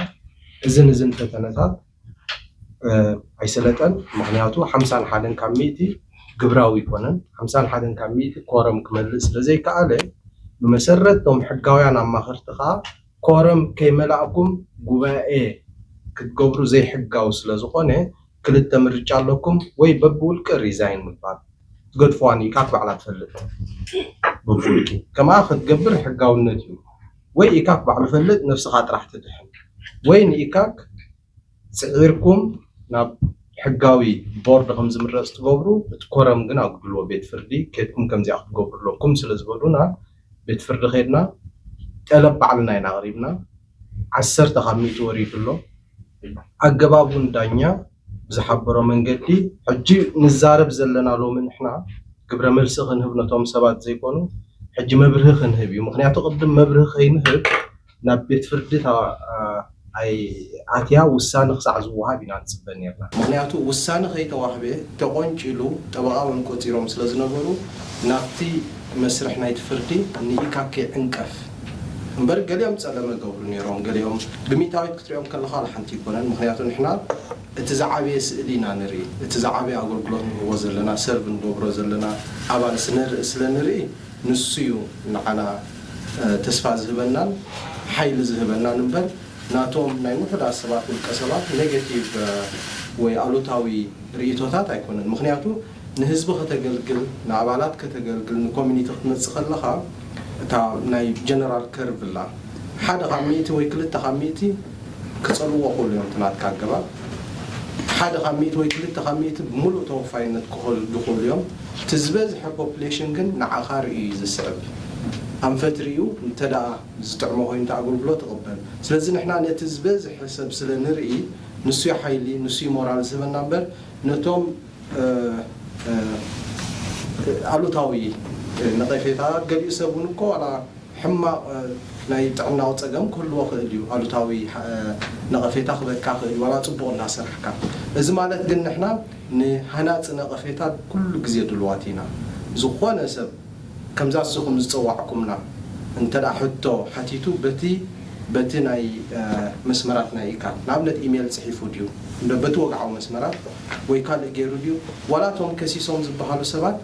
እዝን እዝን ፈተነታት ኣይሰለጠን። ምክንያቱ ሓምሳን ሓደን ካብ ሚእቲ ግብራዊ ይኮነን። ሓምሳን ሓደን ካብ ሚእቲ ኮረም ክመልእ ስለዘይከኣለ ብመሰረት ቶም ሕጋውያን ኣማኸርቲ ከዓ ኮረም ከይመላእኩም ጉባኤ ክትገብሩ ዘይሕጋዊ ስለዝኾነ ክልተ ምርጫ ኣለኩም፣ ወይ በብውልቂ ሪዛይን ምባል ትገድፍዋ ንኢካክ ባዕላ ትፈልጥ በብውልቂ ከምኣ ክትገብር ሕጋውነት እዩ። ወይ ኢካክ ባዕሉ ፈልጥ ነብስኻ ጥራሕ ትድሕን ወይ ንኢካክ ፅዒርኩም ናብ ሕጋዊ ቦርድ ከም ዝምረፅ ትገብሩ እቲ ኮረም ግን ኣጉድልዎ ቤት ፍርዲ ኬድኩም ከምዚኣ ክትገብሩ ኣለኩም ስለ ዝበሉና ቤት ፍርዲ ከድና ጠለብ ባዕልና ኢና ኣቕሪብና። ዓሰርተ ካብ ሚእቲ ወሪዱ ኣሎ። ኣገባቡን ዳኛ ብዝሓበሮ መንገዲ ሕጂ ንዛረብ ዘለና ሎሚ ንሕና ግብረ መልሲ ክንህብ ነቶም ሰባት ዘይኮኑ ሕጂ መብርሂ ክንህብ እዩ። ምክንያቱ ቅድም መብርሂ ከይንህብ ናብ ቤት ፍርዲ ኣትያ ውሳነ ክሳዕ ዝወሃብ ኢና ንፅበ ነርና። ምክንያቱ ውሳነ ከይተዋህበ ተቆንጭሉ ጠበቃ እውን ቆፂሮም ስለዝነበሩ ናብቲ መስርሕ ናይቲ ፍርዲ ንኢካክ ይዕንቀፍ እምበር ገሊኦም ፀለመ ገብሩ ነይሮም። ገሊኦም ብሚእታዊት ክትሪኦም ከለካ ዋላ ሓንቲ ይኮነን። ምክንያቱ ንሕና እቲ ዝዓበየ ስእሊ ኢና ንርኢ። እቲ ዝዓበየ ኣገልግሎት ንህቦ ዘለና፣ ሰርቭ ንገብሮ ዘለና ኣባል ስነርኢ ስለ ንርኢ ንሱ እዩ ንዓና ተስፋ ዝህበናን ሓይሊ ዝህበናን እምበር ናቶም ናይ ውሑዳት ሰባት ውልቀ ሰባት ኔጌቲቭ ወይ ኣሉታዊ ርእይቶታት ኣይኮነን። ምክንያቱ ንህዝቢ ከተገልግል፣ ንኣባላት ከተገልግል፣ ንኮሚኒቲ ክትመፅእ ከለካ እታ ናይ ጀነራል ከርቭ ኣላ ሓደ ካብ ሚእቲ ወይ ክልተ ካብ ሚእቲ ክፀልዎ ክእሉ እዮም እቲ ናትካ ኣገባብ ሓደ ካብ ሚእቲ ወይ ክልተ ካብ ሚእቲ ብምሉእ ተወፋይነት ክኸዱ ዝኽእሉ እዮም። እቲ ዝበዝሐ ፖፕሌሽን ግን ንዓኻ ርእዩ እዩ ዝስዕብ። ኣንፈት ርእዩ እንተ ደኣ ዝጥዕሞ ኮይኑ እቲ ኣገልግሎት ይቕበል። ስለዚ ንሕና ነቲ ዝበዝሐ ሰብ ስለ ንርኢ ንሱ እዩ ሓይሊ ንሱ እዩ ሞራል ዝህበና እምበር ነቶም ኣሉታዊ ነቐፌታ ገሊኡ ሰብ እውን እኮ ዋላ ሕማቕ ናይ ጥዕናዊ ፀገም ክህልዎ ክእል እዩ። ኣሉታዊ ነቐፌታ ክበካ ክእል ዋላ ፅቡቕ እናሰራሕካ። እዚ ማለት ግን ንሕና ንሃናፂ ነቐፌታ ኩሉ ግዜ ድልዋት ኢና። ዝኾነ ሰብ ከምዛ ንስኹም ዝፀዋዕኩምና እንተ ደኣ ሕቶ ሓቲቱ በቲ በቲ ናይ መስመራት ናይ ኢካል ንኣብነት ኢሜይል ፅሒፉ ድዩ በቲ ወግዓዊ መስመራት ወይ ካልእ ገይሩ ድዩ ዋላ እቶም ከሲሶም ዝበሃሉ ሰባት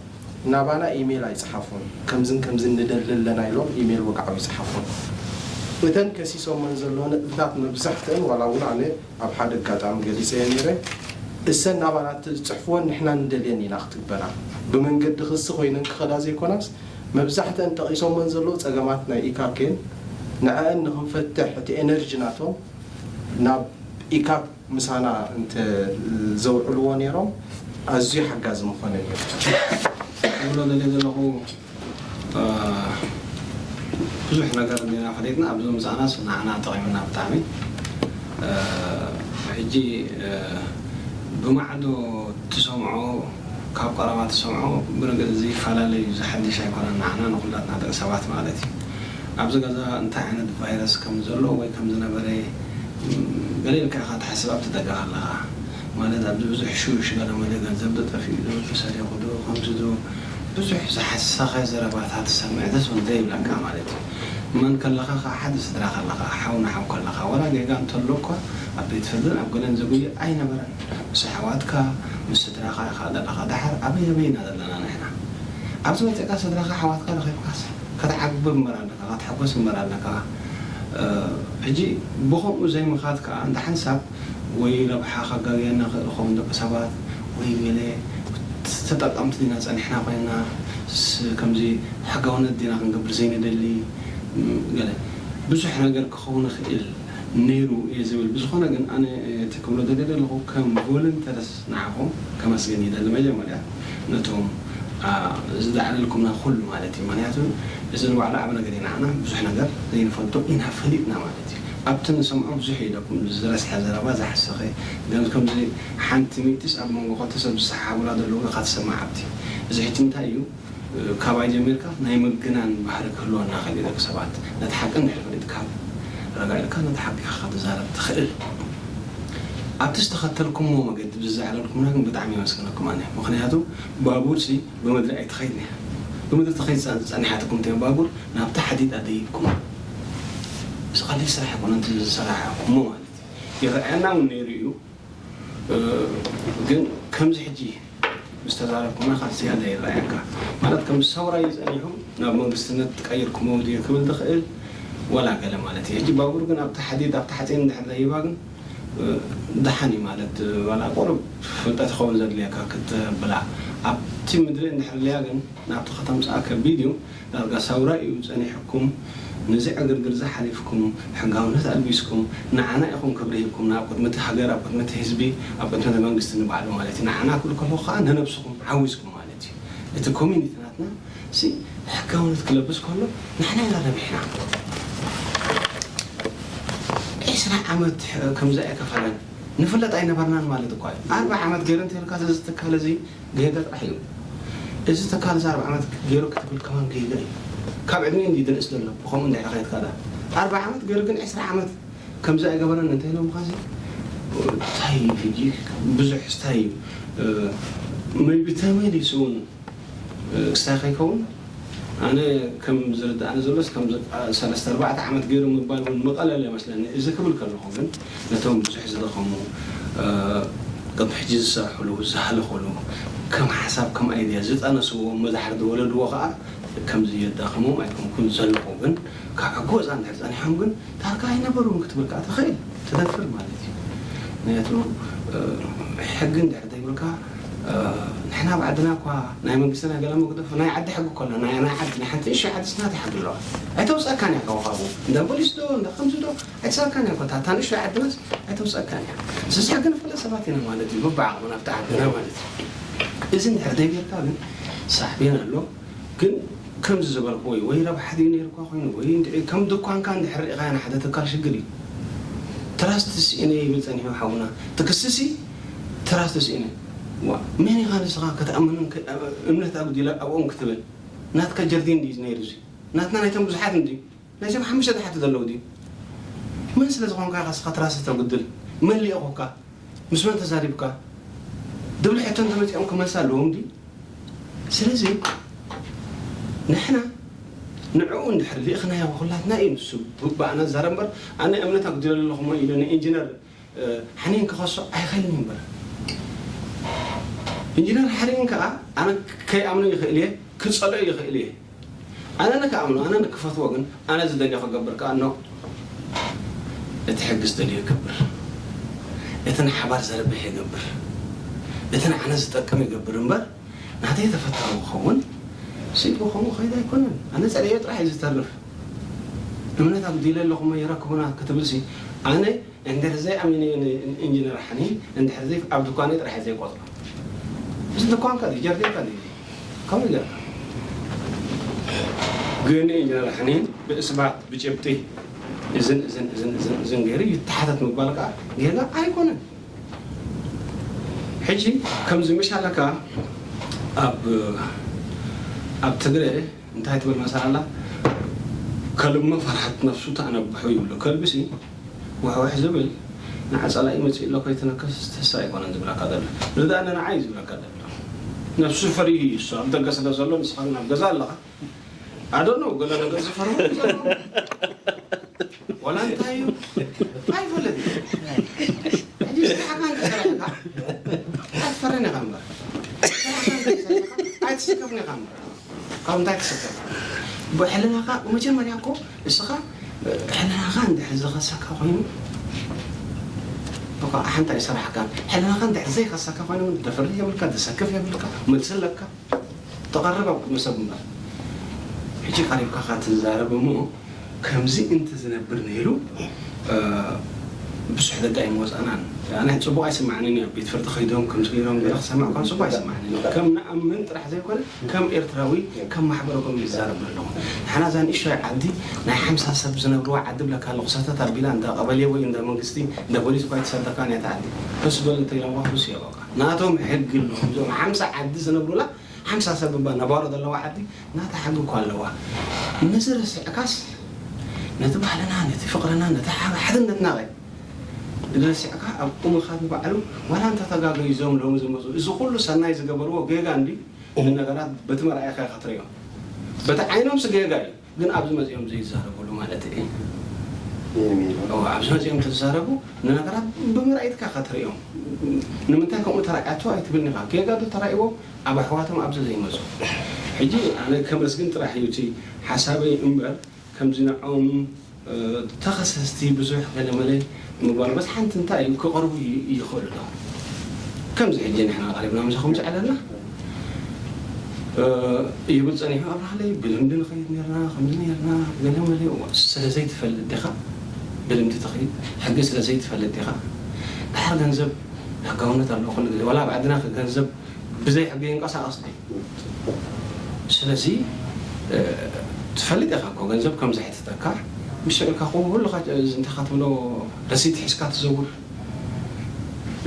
ናባና ኢሜይል ኣይፀሓፉን። ከምዝን ከምዝን ንደሊ ኣለና ኢሎም ኢሜይል ወግዓዊ ይፀሓፉን። እተን ከሲሶመን ዘለዎ ነጥብታት መብዛሕትአን ዋላ እውን ኣነ ኣብ ሓደ ኣጋጣሚ ገሊፀዮ ነይረ። እሰን ናባና ዝፅሕፍወን ንሕና ንደልየን ኢና ክትግበራ። ብመንገዲ ክሲ ኮይነን ክኸዳ ዘይኮናስ መብዛሕትአን ጠቒሶመን ዘለዉ ጸገማት ናይ ኢካክን ንዐአን ንኽንፈትሕ እቲ ኤነርጂ ናቶም ናብ ኢካክ ምሳና እንተ ዘውዕልዎ ነይሮም ኣዝዩ ሓጋዚ ምኾነ ነይሩ። ዝብሎ ደልየ ዘለኹ ብዙሕ ነገር እንዲና ፈሊጥና ኣብዚ ምምፃእናስ ንዓና ጠቒሙና ብጣዕሚ ሕጂ ብማዕዶ ትሰምዖ ካብ ቀረባ ትሰምዖ ብርግእ እዚ ይፈላለ እዩ እዚ ሓድሽ ኣይኮነን ንዓና ንኩላትና ደቂ ሰባት ማለት እዩ ኣብዚ ገዛ እንታይ ዓይነት ቫይረስ ከም ዘሎ ወይ ከም ዝነበረ ገለ ኢልካ ኢኻ ትሓስብ ኣብ ትደጋ ከለኻ ማለት ኣብዚ ብዙሕ ሹሽ ገለመለ ገንዘብ ዶ ጠፊኡ ዶ ተሰሪቑ ዶ ከምዚ ዶ ብዙሕ ዝሓሰኸ ዘረባታት ትሰምዕ፣ ደስ እውን ዘይብለካ ማለት እዩ። መን ከለኻ ከዓ፣ ሓደ ስድራ ከለኻ፣ ሓው ንሓው ከለኻ፣ ዋላ ጌጋ እንተሎ እኳ ኣብ ቤት ፍርድን ኣብ ገለን ዘጉየ ኣይነበረን። ምስ ኣሕዋትካ፣ ምስ ስድራኻ ኢኻ ዘለኻ። ደሓር ኣበይ ኣበይ ኢና ዘለና ንሕና? ኣብዚ መፂእካ ስድራኻ፣ ኣሕዋትካ ረኺብካስ፣ ከተዓግብ እምበር ኣለካ፣ ክትሕጎስ እምበር ኣለካ። እ፣ ሕጂ ብኸምኡ ዘይምኻድ ከዓ፣ እንተ ሓንሳብ ወይ ረብሓ ከጋግየና ክእል ኸውን፣ ደቂ ሰባት ወይ ገለ ተጠቀምቲ ዲና ጸኒሕና ኮይንና፣ ስ-፣ ከምዚ ሕጋውነት ዲና ክንገብር ዘይንደሊ፣ ም፣ ገለ ብዙሕ ነገር ክኸውን ይኽእል ነይሩ እየ ዝብል። ብዝኾነ ግን ኣነ እቲ ክብሎ ደልየ ዘለኹ ከም ቮለንተርስ ንዓኹም ከመስግን ይደሊ። መጀመርያ ነቶም፣ ኣ፣ ዝደዓለልኩምና ኩሉ ማለት እዩ። ምኽንያቱ እዚ ንባዕሉ ዓቢ ነገር እዩ ንዓና። ብዙሕ ነገር ዘይንፈልጦ ኢና ፈሊጥና ማለት እዩ። ኣብቲ ንሰምዖ ብዙሕ እዩ ኢለኩም፣ ዝረስሐ ዘረባ፣ ዝሓሰኸ፣ ግን ከምዚ ሓንቲ ሚእትስ ኣብ መንጎ ክልተ ሰብ ዝሰሓሓቡላ ዘለዉ ኢኻ ትሰምዕ። ኣብቲ እዚ ሕጂ እንታይ እዩ? ካባይ ጀሚርካ ናይ ምግናን ባህሪ ክህልወና ይኽእል እዩ። ደቂ ሰባት ነቲ ሓቂ እንድሕር ፈሊጥካ፣ ረጋ ኢልካ ነቲ ሓቂ ኢኻ ክትዛረብ ትኽእል። ኣብቲ ዝተኸተልኩምዎ መገዲ ብዝዘዓለልኩምና ግን ብጣዕሚ የመስግነኩም ኣነ። ምኽንያቱ ባቡርሲ ብምድሪ ኣይትኸይድን እያ። ብምድሪ ተኸይድ ጸ-፣ ጸኒሓትኩም እንተዮ ባቡር ናብቲ ሓዲድ ኣደይብኩም። እዚ ቀሊል ስራሕ ኣይኮነን እቲ ዝሰራሕኩሞ ማለት እዩ። ይረኣየና እውን ነይሩ እዩ። እ፣ ግን ከምዚ ሕጂ ምስ ተዛረብኩምና ካብ ዝያዳ ይረኣየካ። ማለት ከም ሰውራ እዩ ጸኒሑ፣ ናብ መንግስትነት ቀይርኩሞ ድዩ ክብል ዝኽእል፣ ወላ ገለ ማለት እዩ። ሕጂ ባቡር ግን ኣብቲ ሓዲድ፣ ኣብቲ ሓፂን እንድሕር ደይባ ግን፣ እ፣ ደሓን እዩ ማለት፣ እ፣ ዋላ ቁሩብ ፍልጠት ይኸውን ዘድልየካ ክትብላ። ኣብቲ ምድሪ እንድሕር ልያ ግን ናብቲ ከተምፅኣ ከቢድ እዩ። ዳርጋ ሳውራ እዩ ጸኒሕኩም፣ ነዚ ዕግርግር እዚ ሓሊፍኩም፣ ሕጋውነት ኣልቢስኩም፣ ንዓና ኢኹም ክብሪ ሂብኩም፣ ናብ ቅድሚ እቲ ሃገር፣ ኣብ ቅድሚ እቲ ህዝቢ፣ ኣብ ቅድሚ እቲ መንግስቲ ንባዕሉ ማለት እዩ። ንዓና ክብል ከለኹ ከኣ ንነብስኹም ዓዊዝኩም ማለት እዩ። እቲ ኮሚኒቲ ናትና ሲ ሕጋውነት ክለብስ ከሎ ንሕና ኢና ረቢሕና። ዒስራ ዓመት ከምዚ ኣይከፈለን። ንፍለጥ ኣይነበርናን ማለት እኳ እዩ። ኣርብዓ ዓመት ገይሩ እንተልካ እዚ ትካል እዚ ጌጋ ጥራሕ እዩ። እዚ ትካል እዚ ኣርብዓ ዓመት ገይሩ ክትብል ከማን ጌጋ እዩ። ካብ ዕድመ እንዲ ድንእስ ዘሎ ብኸምኡ እንድሕር ኸይድካ ዳ ኣርብዓ ዓመት ገይሩ ግን ዕስራ ዓመት ከምዚ ኣይገበረን እንተ ኢሎም ኻዚ እንታይ እዩ ሕጂ ብዙሕ ስታይ እዩ። እ፣ maybe ተመሊሱ እውን ክስታይ ከይከውን ኣነ ከም ዝርድኣኒ ዘሎስ ከም ሰለስተ ኣርባዕተ ዓመት ገይሩ ምባል እውን ምቐለለ መስለኒ። እዚ ክብል ከለኹ ግን ነቶም ብዙሕ ዝደኸሙ፣ እ፣ ቅድሚ ሕጂ ዝሰርሕሉ ዝሃለኸሉ ከም ሓሳብ ከም ኣይድያ ዝጠነስዎ መዛሕር ዝወለድዎ ከዓ ከምዚ የዳኽሞም ኣይኮንኩን ዘለኹ። ግን ካብ ሕጎ ወፃ እንድሕር ፀኒሖም ግን ዳርጋ ኣይነበሩን ክትብል ከዓ ትኽእል፣ ትደፍር ማለት እዩ። ምክንያቱ፣ እ፣ ሕጊ እንድሕር ዘይብልካ፣ እ፣ ንሕና ኣብ ዓድና እኳ ናይ መንግስትና ገለ መግደፍ ናይ ዓዲ ሕጊ እኮ ኣሎ። ናይ፣ ናይ ዓዲ፣ ናይ ሓንቲ ንእሽቶ ዓዲ ስናታ ሕጊ ኣለዋ። ኣይተውፀእካን እያ ካብ ካብኡ። እንዳ ፖሊስ ዶ፣ እንዳ ከምዚ ዶ፣ ኣይተውፀእካን እያ እኮ። እታ፣ እታ ንእሽቶ ዓድናስ ኣይተውፀእካን እያ። ስለዚ ሕጊ ንፍለጥ ሰባት ኢና ማለት እዩ። በብዓቕምና ኣብቲ ዓድና ማለት እዩ። እዚ እንድሕር ዘይጌርካ ግን ሳዕቤን ኣሎ። ግን ከምዚ ዝበልኩ ወይ፣ ወይ ረብሓ ድዩ ነይሩ እኳ ኮይኑ፣ ወይ እንድዒ ከም ድኳንካ እንድሕር ርኢኻዮ ንሓደ ትካል ሽግር እዩ። ትራስት ስኢነ ይብል ጸኒሑ ሓውና። ትክስሲ ትራስት ስኢነ። ዋ፣ መን ኢኻ ንስኻ ከተኣምንን ከ-፣ እምነት ኣጉዲለ ኣብኦም ክትብል? ናትካ ጀርዲን ድዩ ነይሩ እዚ? ናትና ናይቶም ብዙሓት እንድዩ? ናይዞም ሓሙሽተ ታሕቲ ዘለዉ ድዩ? መን ስለ ዝኾንካ ኢኻ ንስኻ ትራስት ተጉድል? መን ልኢኹካ? ምስ መን ተዛሪብካ? ድብል ሕቶ እንተመጺኦም ክመልስ ኣለዎም ድዩ? ስለዚ ንሕና ንዕኡ እንድሕር ልኢኽናዮ ኩላትና እዩ ንሱ ብ-፣ ብኣና ዝዛረብ እምበር፣ ኣነ እምነት ኣጉዲለ ኣለኹ እሞ ኢሉ ንኢንጂነር፣ እ፣ ሓኒን ክኸሶ ኣይኽእልን እዩ እምበር። ኢንጂነር ሓኒን ከኣ ኣነ ከይኣምኖ ይኽእል እየ፣ ክጸልኦ ይኽእል እየ። ኣነ ንክኣምኖ፣ ኣነ ንክፈትዎ ግን ኣነ ዝደልዮ ክገብር ከኣ ኖ። እቲ ሕጊ ዝደልዮ ይገብር። እቲ ንሓባር ዘርብሕ ይገብር። እቲ ንዓና ዝጠቅም ይገብር እምበር ናተይ ተፈታዊ ክኸውን ሲ ብኸምኡ ከይድ ኣይኮነን። ኣነ ጸሊኤዮ ጥራሕ እዩ ዝተርፍ። እምነት ኣጉዲለ ኣለኹ እሞ ይረክቡና ክትብል ሲ ኣነ እንድሕር ዘይኣሚነዮ ን-፣ ኢንጂነር ሓኒን እንድሕር ዘይ-፣ ኣብ ድኳነይ ጥራሕ እየ ዘይቆጽሮ። እዚ ድኳንካ ድዩ? ጀርዲንካ ድዩ? ከመይ ገይርካ? ግን ኢንጂነር ሓኒን ብእስባት ብጭብጢ እዝን፣ እዝን፣ እዝን፣ እዝን፣ እዝን ገይሩ ይተሓተት ምባል ከኣ ጌጋ ኣይኮነን። ሕጂ ከምዚ ምሽ ኣለካ ኣብ፣ ኣብ ትግረ እንታይ ትብል መሰል ኣላ? ከልቢ ፈርሃት ነፍሱ ተኣነብሑ ይብሉ። ከልቢ ሲ ውሕውሕ ዝብል ንዓ ጸላኢ መጺኡ ኣሎ ከይትነክስ ትሕሳ ኣይኮነን ዝብለካ ዘሎ። ርድኣኒ ንዓይ ዝብለካ ዘሎ። ነብሱ ፈሪሁ እዩ እሱ ኣብ ደገ ስለ ዘሎ፣ ንስኻ ግን ኣብ ገዛ ኣለኻ። ኣዶ ነው ገለ ነገር ዝፈርሁ ዘሎ። ዋላ እንታይ እዩ? ኣይፈልጥ። ሕጂ ስራሕካ እንተሰሪሕካ ኣይትፈርን ኢኻ እምበር። ስራሕካ እንተሰሪሕካ ኣይትስከፍን ኢኻ እምበር። ካብ እንታይ ትስከፍ? ብሕልናኻ መጀመርያ እኮ እስኻ ሕልናኻ እንድሕር ዝኸሰካ ኮይኑ፣ በቃ ሓንቲ ኣይሰራሕካን። ሕልናኻ እንድሕር ዘይኸሰካ ኮይኑ፣ ደፍርህ የብልካ፣ ደሰክፍ የብልካ፣ መልሲ ኣለካ። ተቐርብ ኣብ ቅድሚ ሰብ እምበር። ሕጂ ቀሪብካ ካ ትዛረብ እሞ፣ ከምዚ እንተ ዝነብር ነይሩ፣ እ፣ ብዙሕ ደቂ ኣይምወጻእናን። ኣነ ጽቡቕ ኣይስማዕንን እዩ። ኣብ ቤት ፍርዲ ከይዶም ከምዚ ገይሮም ገለ ክሰምዕ እኳ ጽቡቕ ኣይስማዕንን እዩ። ከም ንኣምን ጥራሕ ዘይኮነ፣ ከም ኤርትራዊ፣ ከም ማሕበረ ኮም ይዛረብ ኣለኹ። ንሕና እዛ ንእሽቶይ ዓዲ፣ ናይ ሓምሳ ሰብ ዝነብርዋ ዓዲ ብለካ ኣለኹ፣ ሰተት ኣቢላ እንዳ ቀበሌ ወይ እንዳ መንግስቲ፣ እንዳ ፖሊስ እኳ ኣይትሰደካን እያ እታ ዓዲ። ህስ በል እንተ ኢሎምዋ፣ ህስ እያ በቃ። ናቶም ሕጊ ኣለዎም። እዞም ሓምሳ ዓዲ ዝነብሩላ፣ ሓምሳ ሰብ እባ ነባሮ ዘለዋ ዓዲ፣ ናታ ሕጊ እኳ ኣለዋ። ነዚ ረሲዕካስ፣ ነቲ ባህልና፣ ነቲ ፍቕርና፣ ነቲ ሓ-፣ ሓድነትና ኸ ረሲዕካ፣ ኣብ ቁምኻት ንባዕሉ፣ ዋላ እንተ ተጋገዩ እዞም ሎሚ ዝመጹ፣ እዚ ኩሉ ሰናይ ዝገበርዎ ጌጋ እንዲ፣ ንነገራት በቲ መርኣያኻ ኢኻ ትርእዮ። በቲ ዓይኖምሲ ጌጋ እዩ፣ ግን ኣብዚ መጺኦም ዘይዛረቡሉ ማለት እዩ። የሚን። ኦ፣ ኣብዚ መጺኦም ተዛረቡ፣ ንነገራት ብምርኣይትካ ኢኻ ትርእዮም። ንምንታይ ከምኡ ተራእያቶ ኣይትብልኒ ኢኻ። ጌጋ ዶ ተራእይዎ፣ ኣብ ኣሕዋቶም ኣብዚ ዘይመጹ። ሕጂ ኣነ ከመስግን ጥራሕ እዩ እቲ ሓሳበይ እምበር፣ ከምዚ ንዖም፣ እ፣ ተኸሰስቲ ብዙሕ ገለመለ ምግባር፣ በስ ሓንቲ እንታይ እዩ፣ ክቐርቡ ይ-፣ ይኽእሉ ዶ? ከምዚ ሕጂ ንሕና ቀሪብና ምሳኹም ዝዕለልና፣ እ፣ ይብል ጸኒሑ ኣብርሃለይ፣ ብልምዲ ንኸይድ ነርና፣ ከምዚ ነርና፣ ገለመለ። እዋ፣ ስለ ዘይትፈልጥ ዲኻ ብልምዲ ትኸይድ? ሕጊ ስለ ዘይትፈልጥ ዲኻ? ድሓር ገንዘብ ሕጋውነት ኣለዎ ኩሉ ግዜ። ዋላ ኣብ ዓድና ገንዘብ ብዘይ ሕጊ ይንቀሳቐስ ድዩ? ስለዚ፣ እ፣ ትፈልጥ ኢኻ እኮ ገንዘብ ከም ዘሕትተካ፣ ምስ ስዕልካ እኮ ኩልኻ፣ እ፣ እንታይ ኢኻ ትብሎ፣ ረሲት ሒዝካ ትዘውር።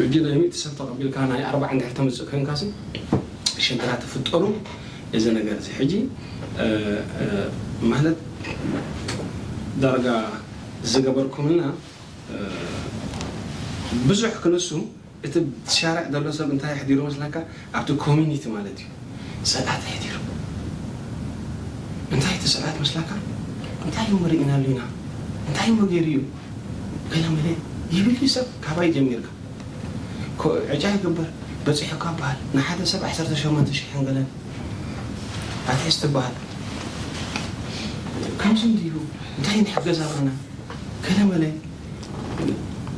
ሕጂ ናይ ሚእቲ ሰብ ተቐቢልካ ናይ ኣርባዓ እንድሕር ተምጽእ ኮይንካሲ፣ ሽግራት ትፍጠሩ። እዚ ነገር እዚ ሕጂ፣ እ፣ እ፣ ማለት ዳርጋ ዝገበርኩምልና፣ እ፣ ብዙሕ ክንሱ፣ እቲ ሻርዕ ዘሎ ሰብ እንታይ ኣሕዲሩ መስለካ? ኣብቲ ኮሚኒቲ ማለት እዩ። ጽልኣት ኣሕዲሩ። እንታይ እቲ ጽልኣት መስለካ? እንታይ እሞ ርኢናሉ ኢና? እንታይ እሞ ገይሩ እዩ? ገለ መለ ይብል እዩ ሰብ፣ ካባይ ጀሚርካ። ኮ-፣ ዕጫ ይግበር፣ በጺሑ እኳ በሃል። ንሓደ ሰብ ዓሰርተ ሸሞንተ ሽሕን ገለን ኣትሒዝ ትበሃል። ከምዚ እንድዩ፣ እንታይ ንሕገዝ ኣለና? ገለ መለ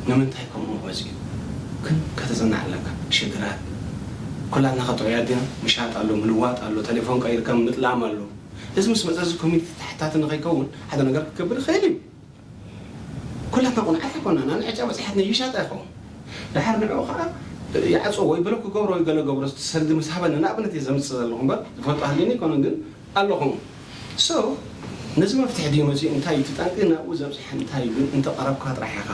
ንምንታይ ከምኡ መጺኡ? ግን ከተጽንዕ ኣለካ። ሽግራት ኩላትና ከጥዑያት ዲና? ምሻጥ ኣሎ፣ ምልዋጥ ኣሎ፣ ቴሌፎን ቀይርካ ምጥላም ኣሎ። እዚ ምስ መጸ እዚ ኮሚኒቲ ተሓታቲ ንኸይከውን ሓደ ነገር ክገብር ይኽእል እዩ። ኩላትና ቁንዓት ኣይኮናን። ኣነ ዕጫ በጺሓትኒ ይሻጥ ኣይኸውን። ድሓር ንዕኡ ኸዓ ይዓጽዎ ወይ ብሎክ ክገብሮ ወይ ገለ ገብሮ፣ ሰልዲ ምስ ሃበኒ ንኣብነት እየ ዘምጽእ ዘለኹ እምበር ዝፈልጦ ሃልዩኒ ኣይኮነን፣ ግን ኣለኹም። ሶ ነዚ መፍትሒ ድዩ መጺኡ? እንታይ እዩ እቲ ጠንቂ? ናብኡ ዘብጽሐ እንታይ እዩ? ግን እንተ ቀረብካ ጥራሕ ኢኻ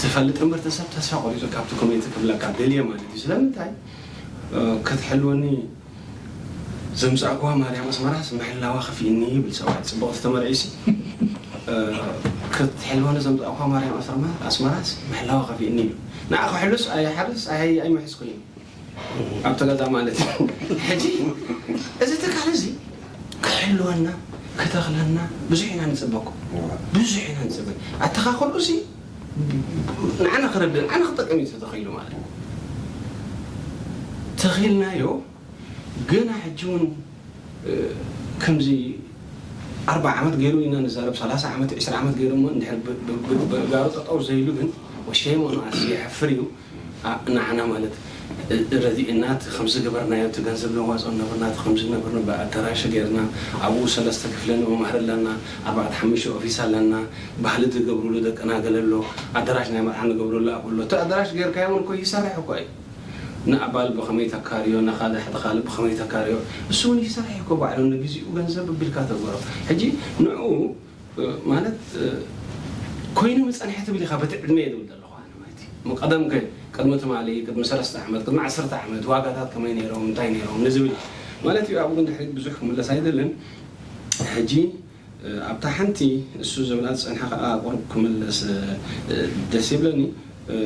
ትፈልጥ እምበር፣ እቲ ሰብ ተስፋ ቆሪጹ ካብቲ ኮሚኒቲ ክብለካ ደልየ ማለት እዩ። ስለምንታይ? እ፣ ክትሕልወኒ ዘምጻእኩዋ ማርያም ኣስመራስ ምሕላዋ ከፊእኒ ይብል ሰብኣይ። ጽቡቕቲ ተመርዒሲ፣ እ፣ ክትሕልወኒ ዘምጻእኩዋ ማርያም ኣስመራ-፣ ኣስመራስ ምሕላዋ ከፊእኒ እዩ። ንዓ ክሕሉስ ኣይሓርስ ኣይ-፣ ኣይምሕዝኩን እዩ። ኣብቲ ገዛ ማለት እዩ። ሕጂ እዚ ትካል እዚ ክሕልወና፣ ክተኽለና ብዙሕ ኢና ንጽበ እኮ። ብዙሕ ኢና ንጽበ። ኣተኻኽልኡ እዚ ንዓና ክረድእ፣ ንዓና ክጠቅም እዩ ተተኺሉ ማለት እዩ። ተኺልናዮ፣ ገና ሕጂ እውን፣ እ፣ ከምዚ ኣርባዓ ዓመት ገይሩ ኢና ንዛረብ፣ ሰላሳ ዓመት፣ ዕስራ ዓመት ገይሩ እሞ እንድሕር ብ-፣ ብ-፣ ብ-፣ ብእጋሩ ጠጠው ዘይሉ ግን፣ ወሸም ሆኖ ኣስ የሕፍር እዩ። ኣ-፣ ንዓና ማለት፣ እ፣ ረዲእና፣ እቲ ከምዚ ገበርናዮ፣ እቲ ገንዘብ ነዋጽኦ ነበርና፣ እቲ ከምዚ ነበርና፣ ብኣዳራሽ ገይርና፣ ኣብኡ ሰለስተ ክፍለ ንመማህር ኣለና፣ ኣርባዕተ ሓሙሽተ ኦፊስ ኣለና፣ ባህሊ ዝገብሩሉ ደቅና ገለ ኣሎ፣ ኣዳራሽ ናይ መርዓ ንገብረሉ ኣብኡ ኣሎ። እቲ ኣዳራሽ ገይርካዮ እውን እኮ ይሰርሕ እኮ እዩ። ንኣባል ብኸመይ ተካርዮ፣ ንኻልእ ንኻልእ ብኸመይ ተካርዮ፣ እሱ እውን ይሰርሕ እኮ ባዕሉ፣ ንግዚኡ ገንዘብ ኣቢልካ ተግበሮ። ሕጂ ንዕኡ፣ እ፣ ማለት፣ እ፣ ኮይኑ ምጸንሐ ትብል ኢኻ፣ በቲ ዕድመ እየ ዝብል ዘለኹ ኣነ ማለት እዩ። እሞ ቀደም ከ፣ ቅድሚ ትማሊ፣ ቅድሚ ሰለስተ ዓመት፣ ቅድሚ ዓሰርተ ዓመት ዋጋታት ከመይ ነይሮም፣ እንታይ ነይሮም ንዝብል ማለት እዩ። ኣብኡ ግን ድሕሪት ብዙሕ ክምለስ ኣይደልን። ሕጂ፣ እ፣ ኣብታ ሓንቲ እሱ ዝብላ ዝጸንሐ ከኣ ቁሩብ ክምለስ፣ እ፣ ደስ ይብለኒ። እ፣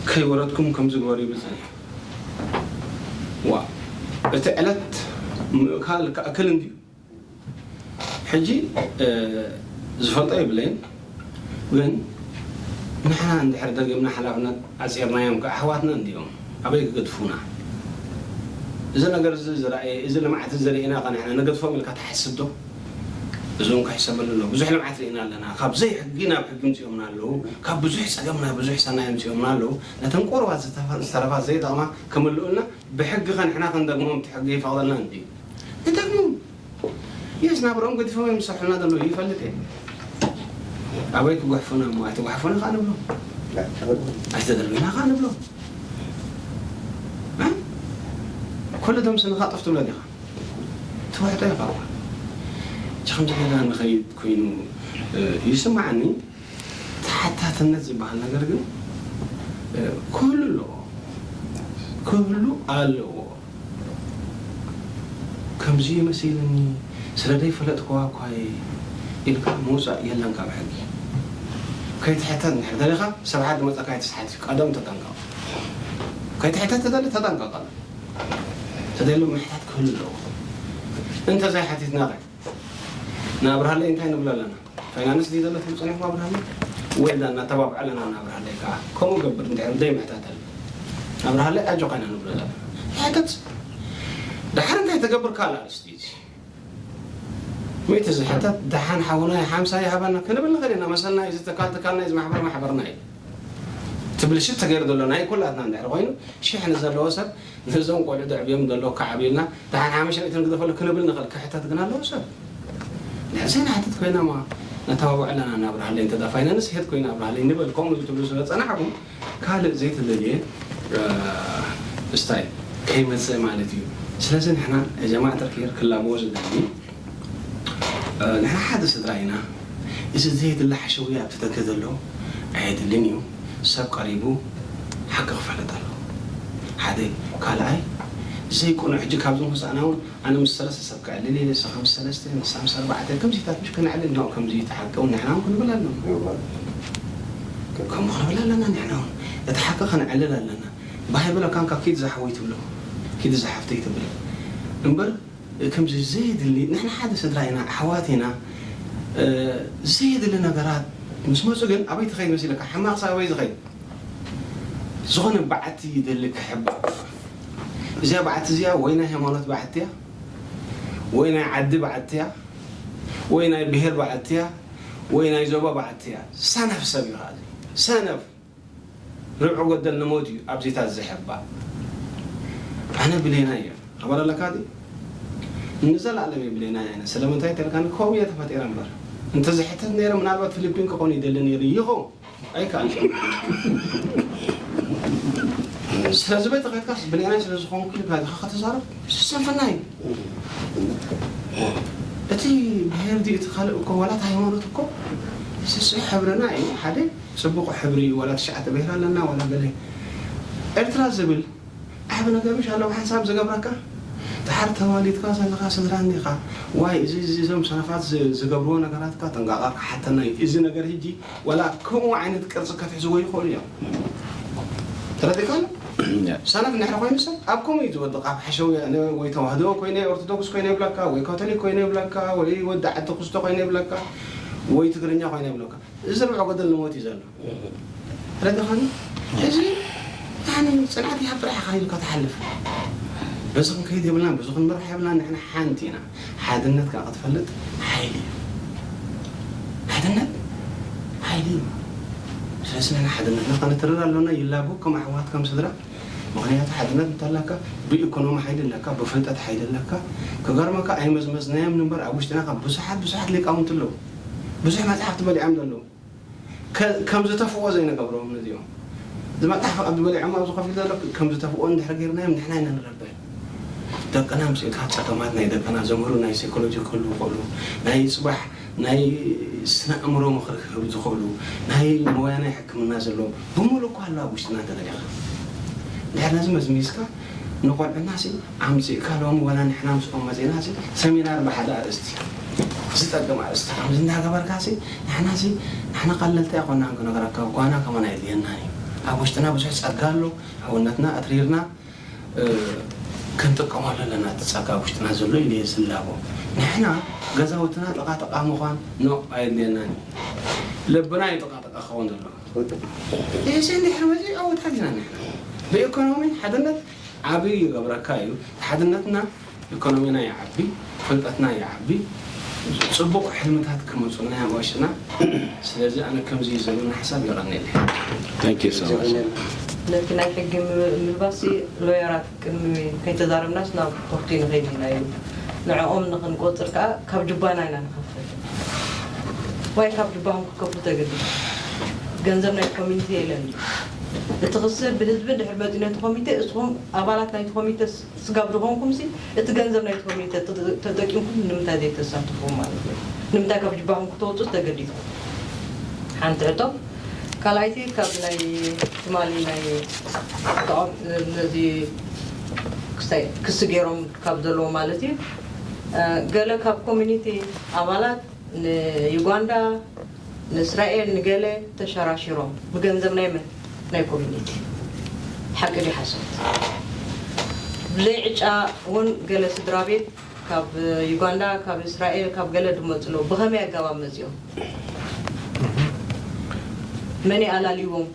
ከይወረድኩም ከምዚ ግበሩ ይብል ጸኒሑ። ዋ እቲ ዕለት ምእካል ክኣክል እንድዩ። ሕጂ ዝፈልጦ የብለይን፣ ግን ንሕና እንድሕር ደጊምና ሓላፍነት ዓፂርናዮም ከ ኣሕዋትና እንድዮም ኣበይ ክገድፉና? እዚ ነገር እዚ ዝረኣየ፣ እዚ ልምዓት እዚ ርኢና ከ ንሕና ንገድፎም ኢልካ ትሓስብ ዶ? እዚ እውን ክሕሰበሉ ኣለዎ። ብዙሕ ልምዓት ርኢና ኣለና። ካብ ዘይሕጊ ናብ ሕጊ ምፅኦምና ኣለዉ። ካብ ብዙሕ ፀገም ናብ ብዙሕ ሰናይ ምፅኦምና ኣለዉ። ነተን ቆርባት ዝተረፋ ዘይጠቕማ ክምልኡልና ብሕጊ ከ ንሕና ክንደግሞም እቲ ሕጊ ይፈቕደልና እንድዩ? ንደግሞም። የስ ናብርኦም ገዲፎም እዮም ዝሰርሑልና ዘለዉ ይፈልጥ እየ። ኣበይ ክጉሕፉና እሞ ኣይትጉሕፉና ከዓ ንብሎም። ኣይተደርብና ከዓ ንብሎም። ኩሉ ደምስንኻ ጠፍ ትብሎ ዲኻ? ትውሕጦ ኢኻ። ከምዚ ጌርና ንኸይድ ኮይኑ ይስማዓኒ። ተሓታትነት ዝበሃል ነገር ግን ክህሉ ኣለዎ፣ ክህሉ ኣለዎ። ከምዚ መሲልኒ ስለ ዘይፈለጥክዋ እኳ ኢልካ ምውፃእ የለን ካብ ሕጊ። ከይትሕተት እንድሕር ደሊኻ ሰብ ሓዲ መፀካ ኣይትስሓት እዩ። ቀደም ተጠንቀቕ። ከይትሕተት ተደሊ ተጠንቀቐሉ። ተደሊ ምሕታት ክህሉ ኣለዎ። እንተዘይሓቲትናኸ ንኣብርሃለይ እንታይ ንብሎ ኣለና? ፋይናንስ ድዩ ዘሎ ትብል ጸኒሕኩም ኣብርሃለይ? ወይዳ እናተባብዐ ኣለና ንኣብርሃለይ ከዓ ከምኡ ገብር እንድሕር ዘይምሕታት ኣሎ ኣብርሃለይ ኣጆኻ ኢና ንብሎ ዘለና። ሕተት ድሓር እንታይ ተገብር ካልእ ኣርእስቲ እዩ። ሚእቲ ዝሕተት ደሓን ሓውና ሓምሳ ይሃበና ክንብል ንኽእል ኢና። መሰልና እዩ። እዚ ትካል ትካልና እዩ። እዚ ማሕበር ማሕበርና እዩ። እቲ ብልሽት ተገይሩ ዘሎ ናይ ኩላትና እንድሕር ኮይኑ ሽሕ ንዘለዎ ሰብ ነዞም ቆልዑ ደዕብዮም ዘሎ ከዓብዩልና ደሓን ሓሙሽተ ሚእቲ ንግደፈሉ ክንብል ንኽእል። ክሕተት ግን ኣለዎ ሰብ። ንሕሰይ ንሓትት ኮይና ማ ነተባብዖ ኣለና እናብርሃለይ እንተ ፋይናንስ ሄድ ኮይና ኣብርሃለይ ንበል። ከምኡ ትብሉ ስለ ጸናሕኩም ካልእ ዘይተደልየ ስታይ ከይመጽእ ማለት እዩ። ስለዚ ንሕና ጀማዕ ተርኪር ክላበዎ ዝደሊ ንሕና ሓደ ስድራ ኢና። እዚ ዘየድሊ ሓሸውያ ኣብቲ ደገ ዘሎ ኣየድልን እዩ። ሰብ ቀሪቡ ሓቂ ክፈልጥ ኣለዎ። ሓደ ካልኣይ ዘይኮነ ሕጂ ካብዚ ንክሳእና እውን ኣነ ምስ ሰለስተ ሰብ ክዕልል እየ፣ ንስኻ ምስ ሰለስተ፣ ንሳ ምስ ኣርባዕተ፣ ከምዚታት ምሽ ከነዕልል ንዑ ከምዚ እቲ ሓቂ እውን ንሕና እውን ክንብል ኣለና። ከምኡ ክንብል ኣለና ንሕና እውን። እቲ ሓቂ ከነዕልል ኣለና። ባህ ይብለካ እንካ ኪድ ዝሓወይ ትብሎ፣ ኪድ ዝሓፍተይ ትብል እምበር ከምዚ ዘየድሊ ንሕና ሓደ ስድራ ኢና፣ ኣሕዋት ኢና። ዘየድሊ ነገራት ምስ መፁ ግን ኣበይ ትኸይድ መሲለካ? ሕማቕ ሰብ ኣበይ ዝኸይድ? ዝኾነ በዓቲ ይደሊ ክሕባእ። እዚኣ በዓቲ እዚኣ ወይ ናይ ሃይማኖት በዓቲ እያ፣ ወይ ናይ ዓዲ በዓቲ እያ፣ ወይ ናይ ብሄር በዓቲ እያ፣ ወይ ናይ ዞባ በዓቲ እያ። ሰነፍ ሰብ እዩ ኸዓ እዚ። ሰነፍ ርብዒ ጎደል ንሞት እዩ ኣብዚታት ዝሕባእ። ኣነ ብሌና እየ። ኣባል ኣለካ ድዩ? ንዘለኣለም እየ ብሌና እየ። ስለምንታይ ተልካኒ ከምኡ እየ ተፈጢረ እምበር። እንተዝሕተት ነይረ ምናልባት ፊሊፒን ክኾን ይደሊ ነይሩ ይኸውን። ኣይከኣል። ስለዚ በይ ተኸድካስ ብሌናይ ስለ ዝኾንኩ ኢልካ ኢኻ ከተዛረብ ስንፍና እዩ። እቲ ብሄር ድዩ እቲ ካልእ እኮ ዋላ እቲ ሃይማኖት እኮ ስስዕ ሕብርና እዩ ሓደ ጽቡቕ ሕብሪ እዩ። ዋላ ትሽዓተ ብሄር ኣለና ዋላ ገለ ኤርትራ ዝብል ዓቢ ነገር ምሽ ኣለዎ። ሓንሳብ ዝገብረካ ድሓር ተዋሊድካ ዘለኻ ስድራ እንዲኻ ዋይ እዚ እዚ እዞም ሰነፋት ዝ- ዝገብርዎ ነገራትካ ጥንቃቐ ክሓተና እዩ። እዚ ነገር ህጂ ዋላ ከምኡ ዓይነት ቅርጺ ከትሕዝዎ ይኽእሉ እዮም። ተረዲእካኒ? ሰነፍ እንድሕር ኮይኑ ሰብ ኣብ ከምኡ እዩ ዝወድቕ። ኣብ ሓሸውየ ኣነ ወይ ተዋህዶ ኮይነ ኦርቶዶክስ ኮይነ ይብለካ ወይ ካቶሊክ ኮይነ ይብለካ ወይ ወዲ ዓዲ ክስቶ ኮይነ ይብለካ ወይ ትግርኛ ኮይነ ይብለካ። እዚ ርብዒ ጎደል ንሞት እዩ ዘሎ። ተረዲእካኒ? እዚ ያኒ ጽንዓት ይሃብ ጥራሕ ኢኻ ኢልካ ትሓልፍ። በዚ ክንከይድ የብልናን በዚ ክንምራሕ የብልናን። ንሕና ሓንቲ ኢና። ሓድነት ከዓ ክትፈልጥ ሓይሊ እዩ። ሓድነት ሓይሊ እዩ። ስለዚ ንሕና ሓድነትና ከነትርር ኣሎና። ይላቦ ከም ኣሕዋት ከም ስድራ። ምኽንያቱ ሓድነት እንተለካ ብኢኮኖሚ ሓይሊ ኣለካ፣ ብፍልጠት ሓይሊ ኣለካ። ክገርመካ ኣይመዝመዝናዮም እምበር ኣብ ውሽጥና ካብ ብዙሓት ብዙሓት ሊቃውንቲ ኣለዉ። ብዙሕ መጽሓፍቲ በሊዖም ዘለዉ። ከ- ከም ዝተፍኦ ዘይንገብሮም ነዚኦም። እዚ መጽሓፍ ኣብ ዝበሊዖም ኣብዚ ኮፍ ኢሉ ዘሎ ከም ዝተፍኦ እንድሕር ጌርናዮም ንሕና ኢና ንረብሕ። ደቅና ኣምጺእካ ጸገማት ናይ ደቅና ዘምህሩ ናይ ሳይኮሎጂ ክህልዉ ይኽእሉ፣ ናይ ጽባሕ ናይ ስነ ኣእምሮ ምኽሪ ክህቡ ዝኽእሉ፣ ናይ ሞያ ናይ ሕክምና ዘለዎም ብምሉእ እኳ ኣሎ ኣብ ውሽጥና እንተደሊኻ። እንድሕር ነዚ መዝሚዝካ ንቖልዑና ሲ ኣምጺእካ ሎሚ ዋላ ንሕና ምስኦም መጺእና ሲ ሰሚናር ብሓደ ኣርእስቲ ዝጠቅም ኣርእስቲ ከምዚ እንዳገበርካ ሲ ንሕና ሲ ንሕና ቀለልቲ ኣይኮናን ክነግረካ ጓና ከማን ኣየድልየናን እዩ። ኣብ ውሽጥና ብዙሕ ጸጋ ኣሎ። ሓውነትና ኣትሪርና እ፣ ክንጥቀመሉ ኣለና። እቲ ጸጋ ኣብ ውሽጥና ዘሎ ኢለ እየ ዝላቦ። ንሕና ገዛውትና ጠቓጠቓ ምዃን ኖ ኣየድልየናን እዩ። ልብና እዩ ጠቓጠቓ ክኸውን ዘለዎ። እዚ እንድሕር መፂኡ ዓወት ሓሊና ንሕና ብኢኮኖሚ ሓድነት ዓብዪ ይገብረካ እዩ። ሓድነትና ኢኮኖሚና ይዓቢ፣ ፍልጠትና ይዓቢ፣ ፅቡቕ ሕልምታት ክመፁልና እዮም ውሽጥና። ስለዚ ኣነ ከምዚ እዩ ዘብለና ሓሳብ የቐንየለይ። Thank you so much. ነቲ ናይ ሕጊ ምልባሲ ሎየራት ቅድሚ ከይተዛረብናስ ናብ ኮርቲ ንኸይድ ኢና ኢሉ። ንዕኦም ንኽንቆፅር ከዓ ካብ ጁባና ኢና ንኸፍል። ዋይ ካብ ጁባኹም ክትከፍሉ ተገዲድ። ገንዘብ ናይ ኮሚኒቲ የለን። እቲ ክሲ ብህዝቢ ድሕር መፂኡ ነቲ ኮሚቴ እስኹም ኣባላት ናይቲ ኮሚቴ ስጋብ ዝኾንኩም ሲ እቲ ገንዘብ ናይቲ ኮሚቴ ተጠቂምኩም ንምንታይ ዘይተሳትፉ ማለት እዩ? ንምንታይ ካብ ጅባኹም ክተወፁ ተገዲድኩም? ሓንቲ ሕቶ። ካልኣይቲ ካብ ናይ ትማሊ ናይ ተቃወም ነዚ ክስታይ ክሲ ገይሮም ካብ ዘለዎ ማለት እዩ ገለ ካብ ኮሚኒቲ ኣባላት ንዩጋንዳ ንእስራኤል ንገለ ተሸራሽሮም ብገንዘብ ናይ መን ናይ ኮሚኒቲ ሓቂ ድዩ ሓሶት? ብዘይ ዕጫ እውን ገለ ስድራ ቤት ካብ ዩጋንዳ ካብ እስራኤል ካብ ገለ ድመፁ ኣለዉ። ብኸመይ ኣገባብ መፂኦም? መን ኣላልይዎም?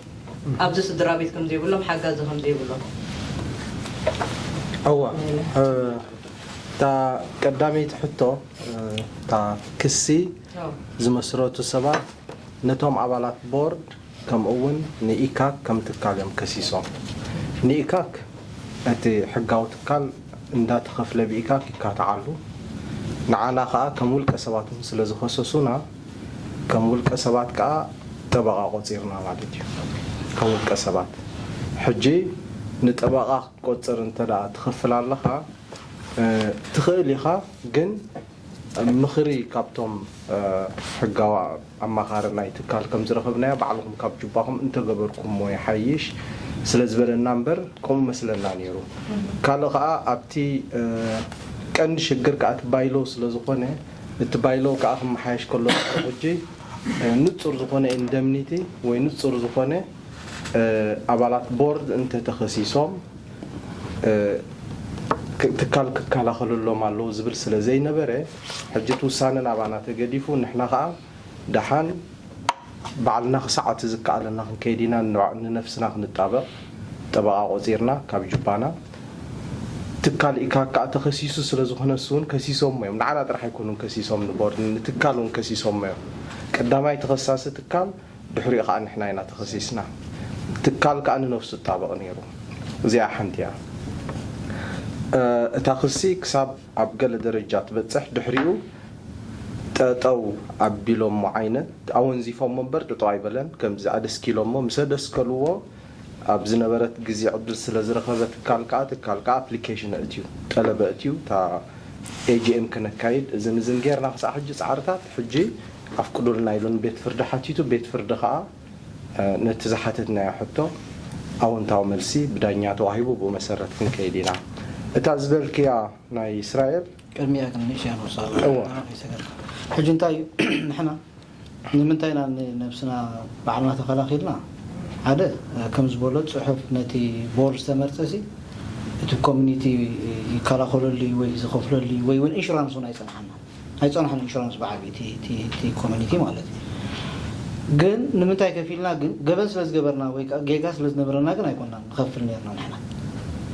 ኣብዚ ስድራ ቤት ከም ዘይብሎም ሓጋዚ ከም ዘይብሎም እዋ እታ ቀዳመይቲ ሕቶ እታ ክሲ ዝመስረቱ ሰባት ነቶም ኣባላት ቦርድ ከምኡ እውን ንኢካክ ከም ትካል እዮም ከሲሶም። ንኢካክ እቲ ሕጋዊ ትካል እንዳተኸፍለ ብኢካክ ይካትዓሉ። ንዓና ከዓ ከም ውልቀ ሰባት እውን ስለ ዝኸሰሱና ከም ውልቀ ሰባት ከዓ ጠበቓ ቆፂርና ማለት እዩ። ከም ውልቀ ሰባት ሕጂ ንጠበቓ ክትቆፅር እንተ ደኣ ትኸፍል ኣለኻ ትኽእል ኢኻ፣ ግን ምኽሪ ካብቶም ሕጋዊ ኣማኻሪ ናይ ትካል ከም ዝረኸብናዮ ባዕልኹም ካብ ጁባኹም እንተገበርኩሞ ይሓይሽ ስለ ዝበለና እምበር ከምኡ መስለና ነይሩ። ካልእ ከዓ ኣብቲ ቀንዲ ሽግር ከዓ እቲ ባይሎ ስለ ዝኾነ እቲ ባይሎ ከዓ ክመሓየሽ ከሎ ሕጂ ንፁር ዝኾነ ኢንደምኒቲ ወይ ንፁር ዝኾነ ኣባላት ቦርድ እንተተኸሲሶም ትካል ክከላኸለሎም ኣለዎ ዝብል ስለ ዘይነበረ ሕጂ እቲ ውሳነ ናባና ተገዲፉ ንሕና ከዓ ደሓን ባዕልና ክሳዕ እቲ ዝከኣለና ክንከይድ ኢና ንነፍስና ክንጣበቕ ጠበቓ ቆፂርና ካብ ጁባና ትካል ኢካክ ከዓ ተኸሲሱ ስለ ዝኾነ እሱ እውን ከሲሶም እዮም ንዓና ጥራሕ ኣይኮኑን ከሲሶም ንቦርድ ንትካል እውን ከሲሶም እዮም ቀዳማይ ተኸሳሲ ትካል ድሕሪኡ ከዓ ንሕና ኢና ተኸሲስና ትካል ከዓ ንነፍሱ ይጣበቕ ነይሩ እዚኣ ሓንቲ እያ እታ ክሲ ክሳብ ኣብ ገለ ደረጃ ትበፅሕ ድሕሪኡ ጠጠው ኣቢሎሞ ዓይነት ኣወንዚፎሞ እምበር ጠጠው ኣይበለን ከምዚ ኣደስኪሎሞ ምስ ኣደስከልዎ ኣብ ዝነበረት ግዜ ዕድል ስለ ዝረኸበ ትካል ከዓ ትካል ከዓ ኣፕሊኬሽን ኣእትዩ ጠለበ ኣእትዩ እታ ኤጂኤም ክነካይድ እዝን እዝን ጌርና ክሳዕ ሕጂ ፃዕርታት ሕጂ ኣፍቅዱልና ኢሉን ቤት ፍርዲ ሓቲቱ ቤት ፍርዲ ከዓ ነቲ ዝሓተትናዮ ሕቶ ኣወንታዊ መልሲ ብዳኛ ተዋሂቡ ብኡ መሰረት ክንከይድ ኢና እታ ዝበልክያ ናይ እስራኤል ቅድሚኣ ግን ንእሽያ ንወስዳ እዋ። ሕጂ እንታይ እዩ ንሕና ንምንታይ ኢና ንነብስና ባዕልና ተኸላኺልና ሓደ ከም ዝበሎ ፅሑፍ ነቲ ቦርድ ዝተመርፀ ሲ እቲ ኮሚኒቲ ይከላኸለሉ ወይ ዝኸፍለሉ ወይ እውን ኢንሹራንስ እውን ኣይፀንሓና ኣይፀንሓን ኢንሹራንስ ብዓቢ እቲ ኮሚኒቲ ማለት እዩ ግን ንምንታይ ከፊልና ግን ገበን ስለ ዝገበርና ወይ ከዓ ጌጋ ስለ ዝነበረና ግን ኣይኮናን ንኸፍል ነርና ንሕና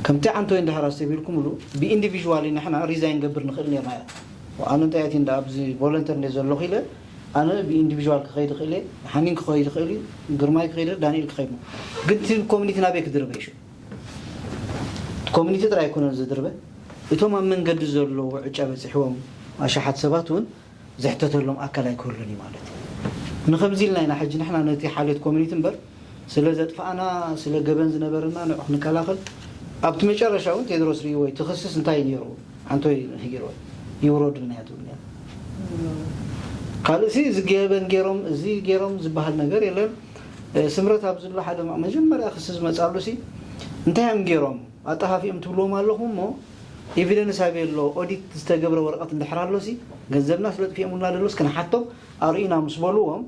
ከምቲ ዓንቶ እንድሕር ኣስተቢልኩምሉ ብኢንዲቪዥዋሊ ንሕና ሪዛይን ገብር ንኽእል ነርና ኣነ እንታይ ኣቲ እንዳ ኣብዚ ቮለንተር እንደ ዘለኹ ኢለ ኣነ ብኢንዲቪዥዋል ክኸይድ ክእል ሓኒን ክኸይድ ክእል እዩ ግርማይ ክኸይድ ዳንኤል ክኸይድ ግን እቲ ኮሚኒቲ ናበይ ክድርበ ይሹ ኮሚኒቲ ጥራይ ኣይኮነን ዝድርበ እቶም ኣብ መንገዲ ዘለዉ ዕጫ በፂሕዎም ኣሽሓት ሰባት እውን ዝሕተተሎም ኣካል ኣይክህሉን እዩ ማለት እዩ ንከምዚ ኢልና ኢና ሕጂ ንሕና ነቲ ሓልዮት ኮሚኒቲ እምበር ስለ ዘጥፋእና ስለ ገበን ዝነበረና ንዑ ክንከላኸል ኣብቲ መጨረሻ እውን ቴድሮስ ርእይዎ እቲ ክስስ እንታይ ነይሩ ሓንቶ ነጊርዎ ይውረዱልና እያ ትብል ነራ ካልእሲ እዚ ገበን ገይሮም እዚ ገይሮም ዝበሃል ነገር የለን ስምረት ኣብ ዝሎ ሓደ መጀመርያ ክሲ ዝመፅኣሉ ሲ እንታይ እዮም ገይሮም ኣጠፋፊኦም ትብልዎም ኣለኹም እሞ ኤቪደንስ ኣበይ ኣሎ ኦዲት ዝተገብረ ወረቐት እንድሕር ኣሎ ሲ ገንዘብና ስለ ጥፊኦምልና ደሎስ ክንሓቶም ኣርእዩና ምስ በልዎም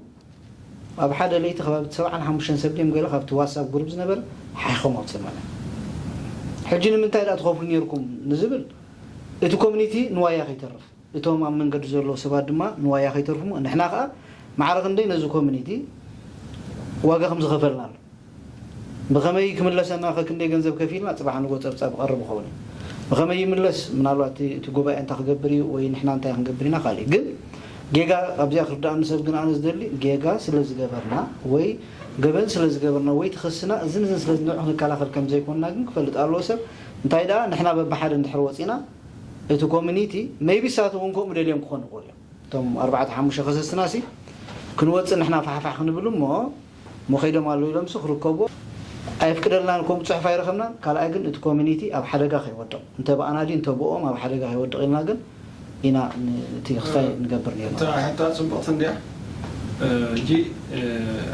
ኣብ ሓደ ለይቲ ከባቢ ሰብዓን ሓሙሽተን ሰብ ድዮም ገለ ካብቲ ዋትሳፕ ግሩፕ ዝነበረ ሓይኾም ኣውፅእና ሕጂ ንምንታይ ደኣ ትኸፍሉ ነይርኩም ንዝብል፣ እቲ ኮሚኒቲ ንዋያ ከይተርፍ፣ እቶም ኣብ መንገዲ ዘለዉ ሰባት ድማ ንዋያ ከይተርፉ፣ ንሕና ከኣ ማዕረ ክንደይ ነዚ ኮሚኒቲ ዋጋ ከም ዝኸፈልና ኣሎ። ብኸመይ ክምለሰና ከ ክንደይ ገንዘብ ከፊልና ጽባሕ ንጎ ጸብጻብ ክቐርብ ይኸውን እዩ። ብኸመይ ይምለስ? ምናልባት እቲ እቲ ጉባኤ እንታይ ክገብር እዩ ወይ ንሕና እንታይ ክንገብር ኢና ካልእ። ግን ጌጋ ኣብዚኣ ክርድኣኒ ሰብ ግን ኣነ ዝደሊ ጌጋ ስለ ዝገበርና ወይ ገበን ስለ ዝገበርና ወይ ትኸስና እዝን እዝን ስለ ዝንዑ ክንከላኸል ከም ዘይኮንና ግን ክፈልጥ ኣለዎ ሰብ። እንታይ ደኣ ንሕና በብሓደ እንድሕር ወጺና እቲ ኮሚኒቲ maybe ሳት እውን ከምኡ ደልዮም ክኾኑ ይኽእሉ እዮም። እቶም ኣርባዕተ ሓሙሽተ ከሰስትና ሲ ክንወጽእ ንሕና ፋሕፋሕ ክንብል እሞ እሞ ከይዶም ኣለዉ ኢሎም ሲ ክርከቡ ኣይፍቅደልናን። ከምኡ ጽሑፍ ኣይረኸብናን። ካልኣይ ግን እቲ ኮሚኒቲ ኣብ ሓደጋ ከይወድቕ እንተ ብኣና ድዩ እንተ ብኦም ኣብ ሓደጋ ከይወድቕ ኢልና ግን ኢና ን- እቲ ክስታይ ንገብር ነርና። እታ ሕቶ ጽብቕቲ እንድያ። እ፣ ሕጂ እ፣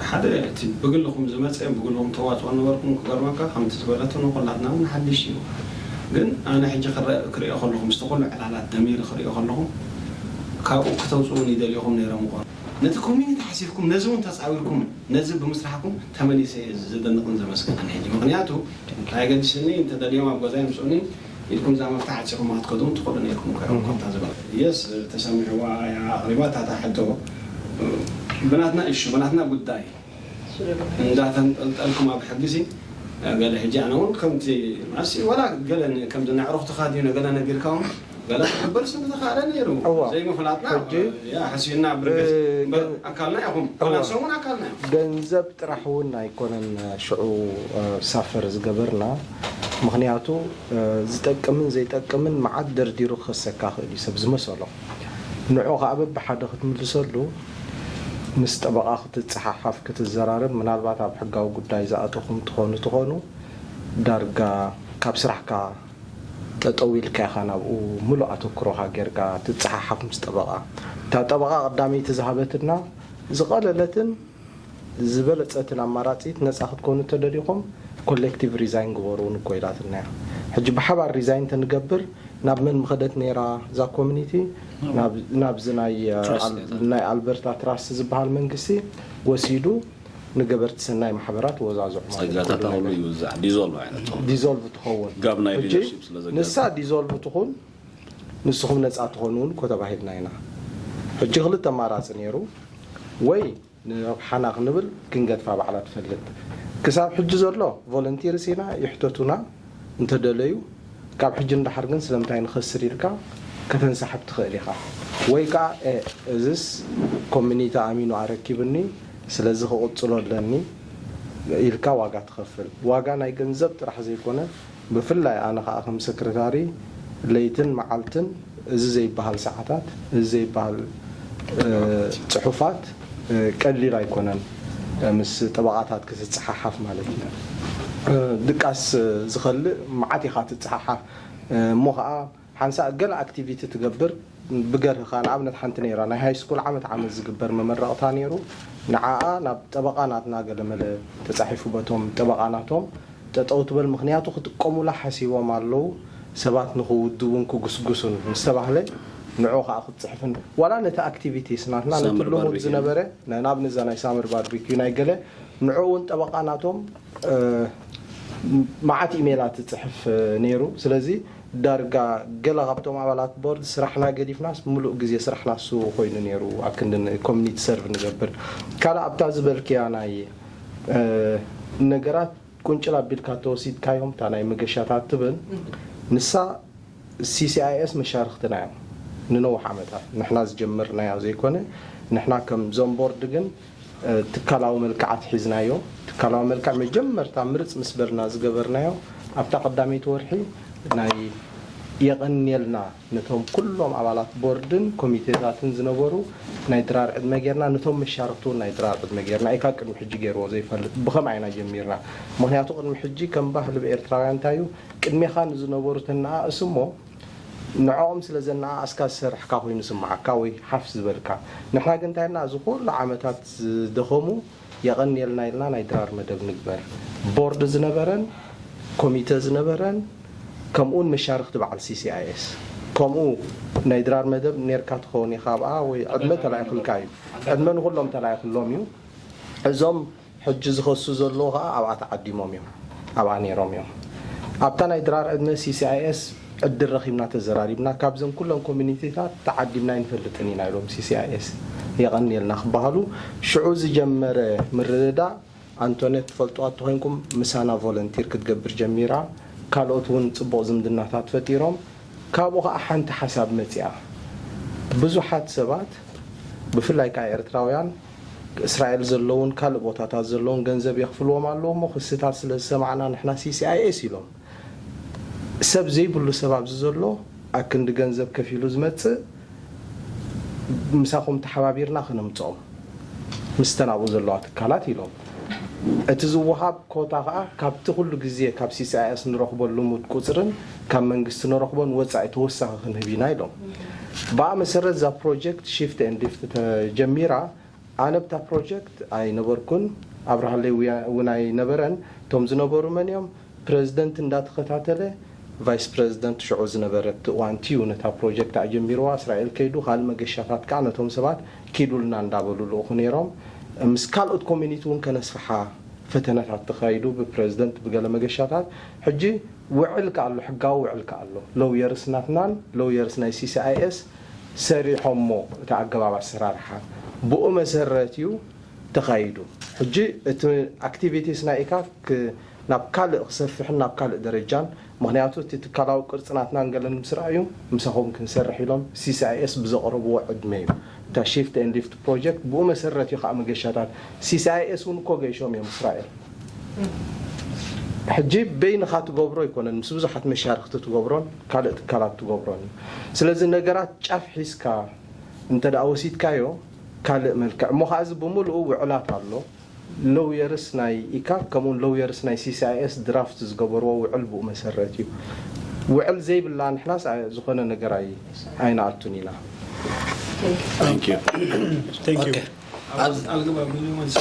ሓደ እቲ ብግልኹም ዝመጸ ብግልኹም ተዋጽኦ ነበርኩም ክገርመካ ከምቲ ዝበለቶ ንኹላትና እውን ሓድሽ እዩ። ግን ኣነ ሕጂ ክረ- ክሪኦ ከለኹ ምስቲ ኩሉ ዕላላት ደሚሩ ክሪኦ ከለኹ ካብኡ ክተውፅኡን ይደልኹም ነይሮም ምኾኑ ነቲ ኮሚኒቲ ሓሲብኩም ነዚ እውን ተፃዊርኩም ነዚ ብምስራሕኩም ተመሊሰ እየ ዘደንቕን ዘመስግንን ሕጂ ምክንያቱ ኣይገድስኒ እንተደልዮም ኣብ ገዛ ይምፅኡኒ ኢልኩም እዛ መፍትሒ ዓፂኹም ክትከዱ ትኽእሉ ነይርኩም ከ ኮታ ዝበል የስ ተሰሚዕዋ እያ ኣቕሪባ እታ ሕቶ ብናትና እሹ ብናትና ጉዳይ እንዳተንጠልጠልኩም ኣብ ሕጊ ሲ ገለ ሕጂ ኣነ እውን ከምቲ ማሲ ዋላ ገለ ከምዚ ናይ ዕሩኽትኻ ድዩ ገለ ነጊርካ እውን ገለ ክሕበር ስለ ዝኸኣለ ነይሩ እዋ። ዘይምፍላጥና ሕጂ፣ ያ ሕስዩና ብርግጽ እ፣ እምበር ገ- ኣካልና ኢኹም እዋ። ዋላ ሰሙን ኣካልና ኢኹም ገንዘብ ጥራሕ እውን ኣይኮነን ሽዑ እ፣ ሳፈር ዝገበርና ምኽንያቱ እ፣ ዝጠቅምን ዘይጠቅምን መዓት ደርዲሩ ክኸሰካ ክእል እዩ ሰብ ዝመሰሎ ንዑ ከዓ በብሓደ ክትምልሰሉ ምስ ጠበቓ ክትፀሓሓፍ ክትዘራረብ ምናልባት ኣብ ሕጋዊ ጉዳይ ዝኣተኹም ትኾኑ ትኾኑ ዳርጋ ካብ ስራሕካ ጠጠው ኢልካ ኢኻ ናብኡ ሙሉእ ኣተኩሮኻ ጌርካ ትፀሓሓፍ ምስ ጠበቓ እታ ጠበቓ ቀዳመይቲ ዝሃበትና ዝቐለለትን ዝበለፀትን ኣማራፂት ነፃ ክትኮኑ ተደሊኹም ኮሌክቲቭ ሪዛይን ግበሩ እውን እኮ ኢላትና እያ ሕጂ ብሓባር ሪዛይን ተንገብር ናብ መን ምኸደት ነይራ እዛ ኮሚኒቲ ናብዚ ናይ ኣልበርታ ትራስት ዝበሃል መንግስቲ ወሲዱ ንገበርቲ ሰናይ ማሕበራት ወዛዝዑ ማለት ጸጋታት ኣውሎ ይውዛዕ ዲዞልቭ ዓይነት ትኸውን። ዲዞልቭ ትኸውን ጋብ ናይ ሕጂ ሊደርሺፕ ስለ ዘጋጥም። ንሳ ዲዞልቭ ትኹን ንስኹም ነፃ ትኾኑ እውን እኮ ተባሂልና ኢና ሕጂ ክልተ ኣማራፂ ነይሩ ወይ ንረብሓና ክንብል ክንገድፋ ባዕላ ትፈልጥ ክሳብ ሕጂ ዘሎ ቮለንቲርስ ኢና ይሕተቱና እንተደለዩ ካብ ሕጂ ንዳሓር ግን ስለምንታይ ንኸስር ኢልካ ከተንሳሕብ ትኽእል ኢኻ ወይ ከዓ "ኤ፣ እዝስ ኮሚኒቲ ኣሚኑ ኣረኪብኒ ስለዚ ክቕጽሎ ኣለኒ ኢልካ ዋጋ ትኸፍል ዋጋ ናይ ገንዘብ ጥራሕ ዘይኮነ ብፍላይ ኣነ ከዓ ከም ሰክረታሪ ለይትን መዓልትን እዚ ዘይበሃል ሰዓታት እዚ ዘይበሃል እ፣ ፅሑፋት እ፣ ቀሊል ኣይኮነን እ፣ ምስ ጠበቓታት ክትፀሓሓፍ ማለት እዩ እ፣ ድቃስ እ፣ ዝኸልእ መዓት ኢኻ ትፀሓሓፍ እ፣ እሞ ከዓ ሓንሳእ ገለ ኣክቲቪቲ ትገብር ብገርህኻ ንኣብነት ሓንቲ ነይራ ናይ ሃይ ስኩል ዓመት ዓመት ዝግበር መመረቕታ ነይሩ ንዓኣ ናብ ጠበቓ ናትና ገለመለ ተፃሒፉ በቶም ጠበቓ ናቶም ጠጠው ትበል ምኽንያቱ ክጥቀሙላ ሓሲቦም ኣለዉ ሰባት ንኽውድቡን ክጉስጉሱን ምስ ተባህለ ንዑ ከዓ ክትፅሕፍን ዋላ ነቲ ኣክቲቪቲስ ናትና ነቲ ሳመር ልሙድ ባርቢኪዩ። ዝነበረ ን- ንኣብነት እዛ ናይ ሳመር ባርቢኪዩ ናይ ገለ ንዑ እውን ጠበቓ ናቶም እ፣ መዓት ኢሜላት ትፅሕፍ እ፣ ነይሩ ስለዚ ዳርጋ ገለ ካብቶም ኣባላት ቦርድ ስራሕና ገዲፍናስ ሙሉእ ግዜ ስራሕና እሱ ኮይኑ ነይሩ ኣብ ክንዲ ን- ኮሚኒቲ ሰርቭ ንገብር ካልእ ኣብታ ዝበልክያ ናይ እ፣ ነገራት ቁንጭል ኣቢልካ ተወሲድካዮም እታ ናይ መገሻታት ትብል ንሳ ሲሲኣይኤስ መሻርክትና እዮም ንነውሕ ዓመታት ንሕና ዝጀመርናዮ ዘይኮነ ንሕና ከም ዞን ቦርድ ግን እ፣ ትካላዊ መልክዓት ሒዝናዮ ትካላዊ መልክዕ መጀመርታ ምርፅ ምስ በልና ዝገበርናዮ ኣብታ ቀዳመይቲ ወርሒ ናይ የቐንየልና ነቶም ኩሎም ኣባላት ቦርድን ኮሚቴታትን ዝነበሩ ናይ ድራር ዕድመ ጌርና ነቶም መሻርክቲ እውን ናይ ድራር ዕድመ ጌርና ኢካ ቅድሚ ሕጂ ገይርዎ ዘይፈልጥ ብኸምኣ ኢና ጀሚርና ምክንያቱ ቅድሚ ሕጂ ከም ባህሊ ብኤርትራውያን እንታይ እዩ ቅድሜኻ ንዝነበሩ ተነኣእስ እሞ ንዕኦም ስለ ዘነኣኣስካ ዝሰርሕካ ኮይኑ ስምዓካ ወይ ሓፍ ዝበልካ ንሕና ግን እንታይ ኢልና እዚ ኩሉ ዓመታት ዝደኸሙ የቐንየልና ኢልና ናይ ድራር መደብ ንግበር ቦርድ ዝነበረን ኮሚተ ዝነበረን ከምኡውን መሻርክቲ በዓል ሲሲኣይኤስ ከምኡ ናይ ድራር መደብ ኔርካ ትኸውን ኢኻ ኣብኣ ወይ ዕድመ ተላኢኹልካ እዩ ዕድመ ንኩሎም ተላኢኹሎም እዩ እዞም ሕጂ ዝኸሱ ዘለዉ ከዓ ኣብኣ ተዓዲሞም እዮም ኣብኣ ነይሮም እዮም ኣብታ ናይ ድራር ዕድመ CCIS ዕድል ረኺብና ተዘራሪብና፣ ካብዘን ኩለን ኮሚኒቲታት ተዓዲምና ኣይንፈልጥን ኢና ኢሎም CCIS። የቐንየልና ክበሃሉ፣ ሽዑ ዝጀመረ ምርድዳእ፣ ኣንቶኔት ትፈልጥዋ እንተኾይንኩም፣ ምሳና ቮለንቲር ክትገብር ጀሚራ። ካልኦት እውን ጽቡቕ ዝምድናታት ፈጢሮም። ካብኡ ኸዓ ሓንቲ ሓሳብ መጺኣ። ብዙሓት ሰባት፣ ብፍላይ ከኣ ኤርትራውያን፣ እስራኤል ዘለውን ካልእ ቦታታት ዘለውን ገንዘብ የኽፍልዎም ኣለዉ እሞ፣ ክስታት ስለ ዝሰማዕና ንሕና CCIS ኢሎም። ሰብ ዘይብሉ ሰብ ኣብዚ ዘሎ፣ ኣክንዲ ገንዘብ ከፊሉ ዝመጽእ፣ ምሳኹም ተሓባቢርና ከነምጽኦም፣ ምስተን ኣብኡ ዘለዋ ትካላት ኢሎም። እቲ ዝወሃብ ኮታ ኸኣ ካብቲ ኩሉ ግዜ ካብ CCIS ንረኽቦ ልሙድ ቁጽርን ካብ መንግስቲ ንረኽቦን ወጻኢ ተወሳኺ ክንህብ ኢና ኢሎም። ብኣ መሰረት እዛ ፕሮጀክት ሺፍት ኤንድ ሊፍት ተጀሚራ። ኣነ ብታ ፕሮጀክት ኣይነበርኩን፣ ኣብርሃለይ ውያ-፣ እውን ኣይነበረን። እቶም ዝነበሩ መን እዮም? ፕረዚደንት እንዳተኸታተለ፣ ቫይስ ፕረዚደንት ሽዑ ዝነበረ ኣብቲ እዋን እቲ እዩ ነታ ፕሮጀክት ኣጀሚርዋ። እስራኤል ከይዱ፣ ካልእ መገሻታት ከዓ ነቶም ሰባት ኪዱልና እንዳበሉ ልእኹ ነይሮም። ምስ ካልኦት ኮሚኒቲ እውን ከነስፍሓ ፈተነታት ተኻይዱ ብፕረዚደንት ብገለ መገሻታት። ሕጂ ውዕል ከኣ ኣሎ፣ ሕጋዊ ውዕል ከኣ ኣሎ። ሎውየርስ ናትናን ሎውየርስ ናይ CCIS ሰሪሖሞ እቲ ኣገባብ ኣሰራርሓ። ብኡ መሰረት እዩ ተኻይዱ። ሕጂ እቲ ኣክቲቪቲስ ናይ ኢካክ ናብ ካልእ ክሰፍሕን ናብ ካልእ ደረጃን፣ ምኽንያቱ እቲ ትካላዊ ቅርጺ ናትናን ገለን ምስ ረኣዩ፣ ምሳኹም ክንሰርሕ ኢሎም CCIS ብዘቕረብዎ ዕድመ እዩ። እታ ሺፍት ኤንድ ሊፍት ፕሮጀክት ብኡ መሰረት እዩ ከዓ መገሻታት። CCIS እውን እኮ ገይሾም እዮም እስራኤል። ሕጂ በይንኻ ትገብሮ ኣይኮነን፣ ምስ ብዙሓት መሻርክቲ ትገብሮን ካልእ ትካላት ትገብሮን እዩ። ስለዚ ነገራት ጫፍ ሒዝካ እንተ ደኣ ወሲድካዮ፣ ካልእ መልክዕ እሞ፣ ከዓ እዚ ብምልኡ ውዕላት ኣሎ። ሎውየርስ ናይ ኢካክ ከምኡውን ሎውየርስ ናይ CCIS ድራፍት ዝገበርዎ ውዕል ብኡ መሰረት እዩ። ውዕል ዘይብላ ንሕናስ ኣ-፣ ዝኾነ ነገር ኣይ-፣ ኣይንኣቱን ኢና። Thank you. Thank you. ኣብዚ ኣልግባ ብሚሊዮን መልስ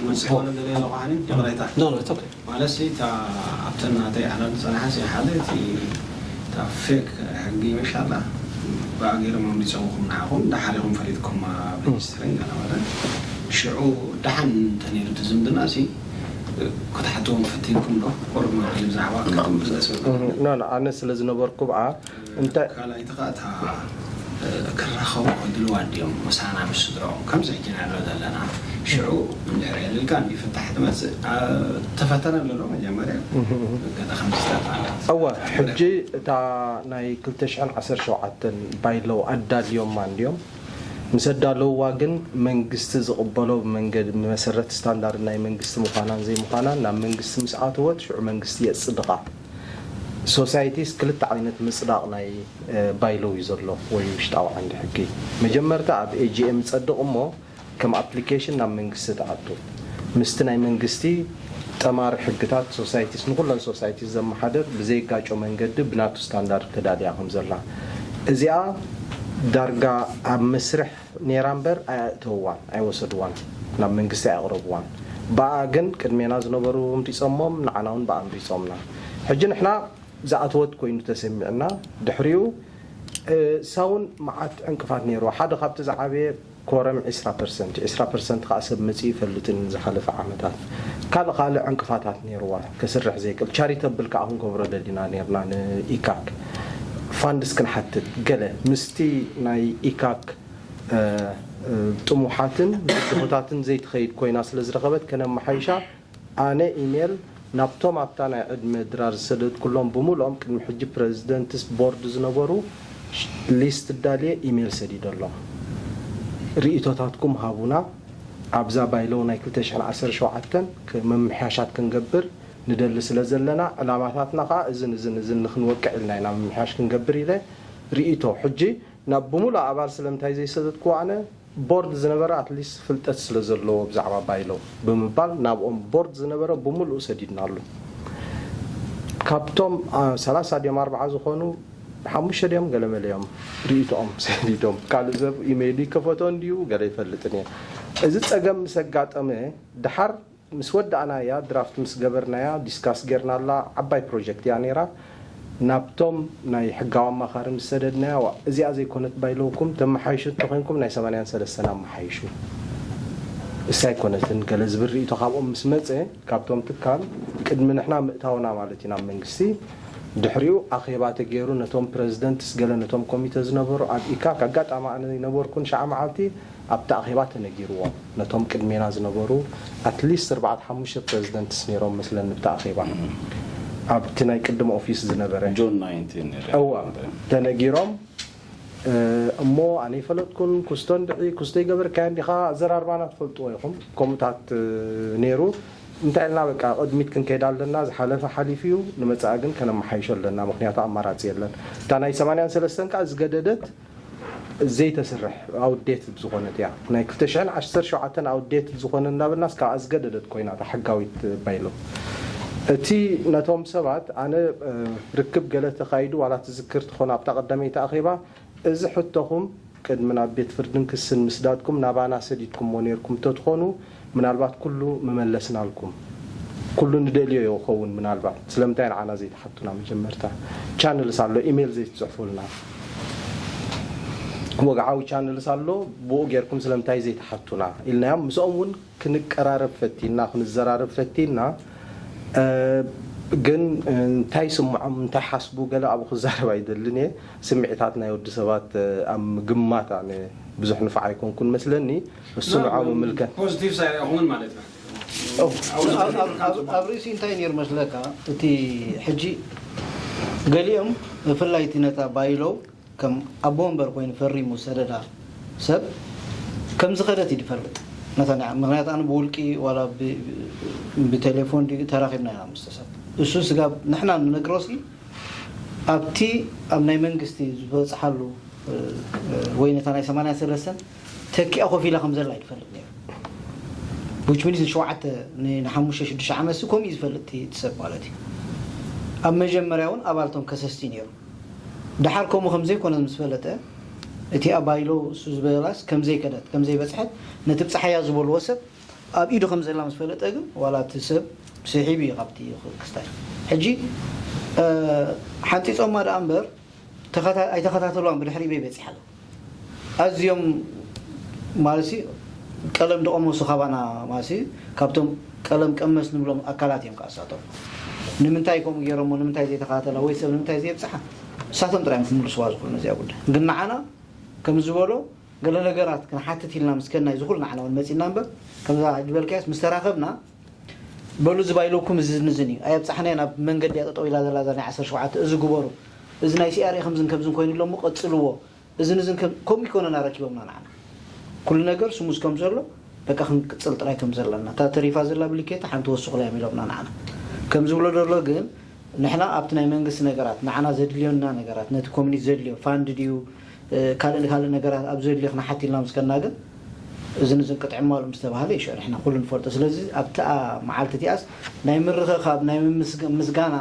መልስ ኮነ ደለ ኣለኹ ሓኒ ይቕሬታ No, no, it's okay. ማለት ሲ እታ ኣብተን ናተይ ኣላል ዝፀንሓ ሲ ሓደ እቲ እታ ፌክ ሕጊ መሻላ ብኣ ገይሮም ኣምሊፆምኩም ንዓኹም ዳሓር ኢኹም ፈሊጥኩም ኣብ ሬጅስትሪን ገለ ማለት ሽዑ ደሓን እንተነይሩ እቲ ዝምድና ሲ ክትሓትዎም ፈቲንኩም ዶ ቁሩብ መብርሂ ብዛዕባ ከም ብዝነስብ ኖ ኖ፣ ኣነ ስለ ዝነበርኩ ብኣ እንተ ካልኣይቲ ከዓ እታ ክራኸቡ ከድልዋ ድዮም ምሳና ምስ ስድራኦም ከምዚ ሕጂ ንዕሎ ዘለና ሽዑ እንድሕር የልልካ እንዲ ፍታሕ ትመፅእ ተፈተነ ኣለዶ መጀመርያ ገለ ከምዚ ዝተባለ እወ፣ ሕጂ እታ ናይ ክልተ ሽሕን ዓሰርተ ሸውዓተን ባይለው ኣዳልዮማ እንድዮም። ምስ ኣዳለውዋ ግን መንግስቲ ዝቕበሎ ብመንገዲ ብመሰረት ስታንዳርድ ናይ መንግስቲ ምዃናን ዘይምዃናን ናብ መንግስቲ ምስ ኣተወት ሽዑ መንግስቲ የጽድቓ። ሶሳይቲስ ክልተ ዓይነት ምጽዳቕ ናይ ባይለው እዩ ዘሎ ወይ ውሽጣዊ ዓንዲ ሕጊ። መጀመርታ ኣብ AGM ይጸድቕ እሞ ከም ኣፕሊኬሽን ናብ መንግስቲ ትኣቱ። ምስቲ ናይ መንግስቲ ጠማሪ ሕግታት ሶሳይቲስ ንኩለን ሶሳይቲስ ዘመሓደር ብዘይጋጮ መንገዲ ብናቱ ስታንዳርድ ተዳልያ ከም ዘላ እዚኣ ዳርጋ ኣብ መስርሕ ነይራ እምበር ኣየእተውዋን ኣይወሰድዋን ናብ መንግስቲ ኣየቕረብዋን። ብኣ ግን ቅድሜና ዝነበሩ ምሪፆሞም ንዓና እውን ብኣ ምሪፆምና። ሕጂ ንሕና ዝኣተወት ኮይኑ ተሰሚዕና ድሕሪኡ ሳውን መዓት ዕንቅፋት ነይርዎ። ሓደ ካብቲ ዝዓበየ ኮረም ዒስራ ፐርሰንት ዒስራ ፐርሰንት ከዓ ሰብ መፂኡ ይፈልጥን ዝሓለፈ ዓመታት ካልእ ካልእ ዕንቅፋታት ነይርዋ ከስርሕ ዘይክእል ቻሪተብል ከዓ ክንገብሮ ደሊና ነርና ንኢካክ ፋንድስ ክንሓትት ገለ ምስቲ ናይ ኢካክ ጥሙሓትን ብድሆታትን ዘይትኸይድ ኮይና ስለ ዝረኸበት ከነመሓይሻ ኣነ ኢሜል ናብቶም ኣብታ ናይ ዕድመ ድራር ዝሰደድኩሎም ብምልኦም ቅድሚ ሕጂ ፕረዚደንትስ ቦርድ ዝነበሩ ሊስት ዳልየ ኢሜል ሰዲደሎም። ርእይቶታትኩም ሃቡና። ኣብዛ ባይለው ናይ ክልተ ሽሕን ዓሰርተ ሸውዓተን ምምሕያሻት ክንገብር ንደሊ ስለ ዘለና ዕላማታትና ከዓ እዝን እዝን እዝን ንክንወቅዕ ኢልና ኢና ምምሕያሽ ክንገብር ኢለ ርእይቶ ሕጂ ናብ ብምሉእ ኣባል ስለምንታይ ዘይሰደድክዎ ኣነ ቦርድ ዝነበረ ኣትሊስት ፍልጠት ስለ ዘለዎ ብዛዕባ ባይለው ብምባል ናብኦም ቦርድ ዝነበረ ብምሉኡ ሰዲድናሉ። ካብቶም አ፣ ሰላሳ ድዮም ኣርብዓ ዝኾኑ ሓሙሽተ ድዮም ገለመለ እዮም ርእይቶኦም ሰዲዶም። ካልእ ሰብ ኢሜይሉ ይከፈቶ እንድዩ ገለ ይፈልጥን እየ። እዚ ጸገም ምስ ኣጋጠመ ድሓር ምስ ወዳእናያ ድራፍት ምስ ገበርናያ ዲስካስ ጌርናላ ዓባይ ፕሮጀክት እያ ነይራ። ናብቶም ናይ ሕጋዊ ኣማኻሪ ምስ ሰደድናያ ዋ እዚኣ ዘይኮነት ባይለውኩም ተመሓይሹ እንተኮይንኩም ናይ ሰማንያን ሰለስተን ኣመሓይሹ እሳ ኣይኮነትን ገለ ዝብል ርእይቶ ካብኦም ምስ መፀ ካብቶም ትካል ቅድሚ ንሕና ምእታውና ማለት እዩ ናብ መንግስቲ፣ ድሕሪኡ ኣኼባ ተገይሩ ነቶም ፕረዚደንትስ ገለ ነቶም ኮሚተ ዝነበሩ ኣብኢካ፣ ኣጋጣሚ ኣነ ይነበርኩን ሸዓ መዓልቲ ኣብቲ ኣኼባ ተነጊርዎም። ነቶም ቅድሜና ዝነበሩ ኣትሊስት ኣርባዕተ ሓሙሽተ ፕረዚደንትስ ነይሮም መስለኒ ብቲ ኣኼባ ኣብቲ ናይ ቅድም ኦፊስ ዝነበረ። ጆን ናይንቲን ነይሩ። እዋ ተነጊሮም እሞ ኣነ ይፈለጥኩን ኩስቶ እንድዒ ኩስቶ ይገበርካዮ እንዲኻ ኣዘራርባና ትፈልጥዎ ኢኹም። ከምኡታት ነይሩ። እንታይ ኢልና በቃ ቅድሚት ክንከይድ ኣለና። ዝሓለፈ ሓሊፉ እዩ፣ ንመጻኢ ግን ከነመሓይሾ ኣለና፣ ምክንያቱ ኣማራጺ የለን። እታ ናይ ሰማንያን ሰለስተን ከዓ ዝገደደት ዘይተስርሕ ኣውዴት ዝኾነት እያ። ናይ ክልተ ሽሕን ዓሰርተ ሸውዓተን ኣውዴት ዝኾነ እንዳበልናስ ከዓ ዝገደደት ኮይና እታ ሕጋዊት ባይሎ። እቲ ነቶም ሰባት ኣነ ርክብ ገለ ተኻይዱ ዋላ ትዝክር ትኾኑ ኣብታ ቀዳመይቲ ኣኼባ እዚ ሕቶኹም ቅድሚ ናብ ቤት ፍርድን ክስን ምስዳድኩም ናባና ሰዲድኩምዎ ነይርኩም እንተትኾኑ ምናልባት ኩሉ ምመለስናልኩም። ኩሉ ንደልዮ ይኸውን ምናልባት ስለምንታይ ንዓና ዘይትሓቱና? መጀመርታ ቻነልስ ኣሎ፣ ኢሜይል ዘይትፅሕፉልና? ወግዓዊ ቻነልስ ኣሎ፣ ብኡ ጌርኩም ስለምንታይ ዘይትሓቱና ኢልናዮም። ምስኦም እውን ክንቀራረብ ፈቲና ክንዘራረብ ፈቲና። ግን እንታይ ስምዖም እንታይ ሓስቡ ገለ ኣብኡ ክዛረብ ኣይደልን እየ። ስምዒታት ናይ ወዲ ሰባት ኣብ ምግማት ኣነ ብዙሕ ንፋዕ ኣይኮንኩን መስለኒ። እሱ ንዓኡ ምምልከት። ፖዚቲቭ ሳይድ ኣይኮኑን ማለት ነው። ኣብ ርእሲ እንታይ ነይሩ መስለካ እቲ ሕጂ ገሊኦም ብፍላይ እቲ ነታ ባይሎ ከም ኣቦ ወንበር ኮይኑ ፈሪሙ ዝሰደዳ ሰብ ከም ዝኸደት እዩ ዝፈልጥ ነታ ናይ ምክንያቱ ኣነ ብውልቂ ዋላ ብቴሌፎን ድዩ ተራኺብና ኢና ምስተ ሰብ እሱ ስጋብ ንሕና ንነግሮ ሲ ኣብቲ ኣብ ናይ መንግስቲ ዝበፅሓሉ ወይ ነታ ናይ ሰማንያ ሰለስተን ተኪኣ ኮፍ ኢላ ከም ዘላ ይፈልጥ ነይሩ which means ንሸውዓተ ንሓሙሽተ ሽዱሽተ ዓመት ሲ ከምኡ እዩ ዝፈልጥ እቲ ሰብ ማለት እዩ ኣብ መጀመርያ እውን ኣባልቶም ከሰስቲ ነይሩ ደሓር ከምኡ ከም ዘይኮነ ምስ ፈለጠ እቲ ኣባይሎ እሱ ዝበላስ ከም ዘይከደት ከም ዘይበፅሐት ነቲ ብፅሓያ ዝበልዎ ሰብ ኣብ ኢዱ ከም ዘላ ምስ ፈለጠ ግን ዋላ እቲ ሰብ ስሒቡ እዩ ካብቲ ክስታይ ሕጂ ሓንፂፆማ ደኣ እምበር ኣይተኸታተልዋን ብድሕሪ በይ በፂሓ ኣዝዮም ማለት ቀለም ደቐመሱ ካባና ማለት ካብቶም ቀለም ቀመስ ንብሎም ኣካላት እዮም ከኣሳቶም ንምንታይ ከምኡ ገይሮሞ ንምንታይ ዘይተኸታተላ ወይ ሰብ ንምንታይ ዘየብፅሓ እሳቶም ጥራዮም ክምልስዋ ዝኽእሉ ነዚኣ ጉዳይ ግን ንዓና ከም ዝበሎ ገለ ነገራት ክንሓትት ኢልና ምስ ከድና እዩ ዝኹሉ ንዓና እውን መፂና እምበር ከምዛ ዝበልካዮስ ምስ ተራኸብና በሉ እዚ ባይለኩም እዚ ንዝን እዩ ኣየብፃሕናዮ ናብ መንገዲ እያ ጠጠው ኢላ ዘላ እዛ ናይ ዓሰርተ ሸውዓተ እዚ ግበሩ እዚ ናይ ሲኣርኤ ከምዝን ከምዝን ኮይኑ ኣሎ እሞ ቀፅልዎ እዚ ንዝን ከምኡ ይኮነና ረኪቦምና ንዓና ኩሉ ነገር ስሙዝ ከም ዘሎ በቃ ክንቅፅል ጥራይ ከም ዘለና እታ ተሪፋ ዘላ ብልኬታ ሓንቲ ወስኹላ እዮም ኢሎምና ንዓና ከም ዝብሎ ዘሎ ግን ንሕና ኣብቲ ናይ መንግስቲ ነገራት ንዓና ዘድልዮና ነገራት ነቲ ኮሚኒቲ ዘድልዮ ፋንድ ድዩ ካልእ ካልእ ነገራት ኣብ ዘድልዮ ክነሓት ኢልና ምስ ከድና ግን እዚ ንዝን ቅጥዕማሉ ምስ ተባሃለ ይሽዑ ንሕና ኩሉ ንፈልጦ ስለዚ ኣብቲ መዓልቲ እቲኣስ ናይ ምርኽኻብ ናይ ምስጋና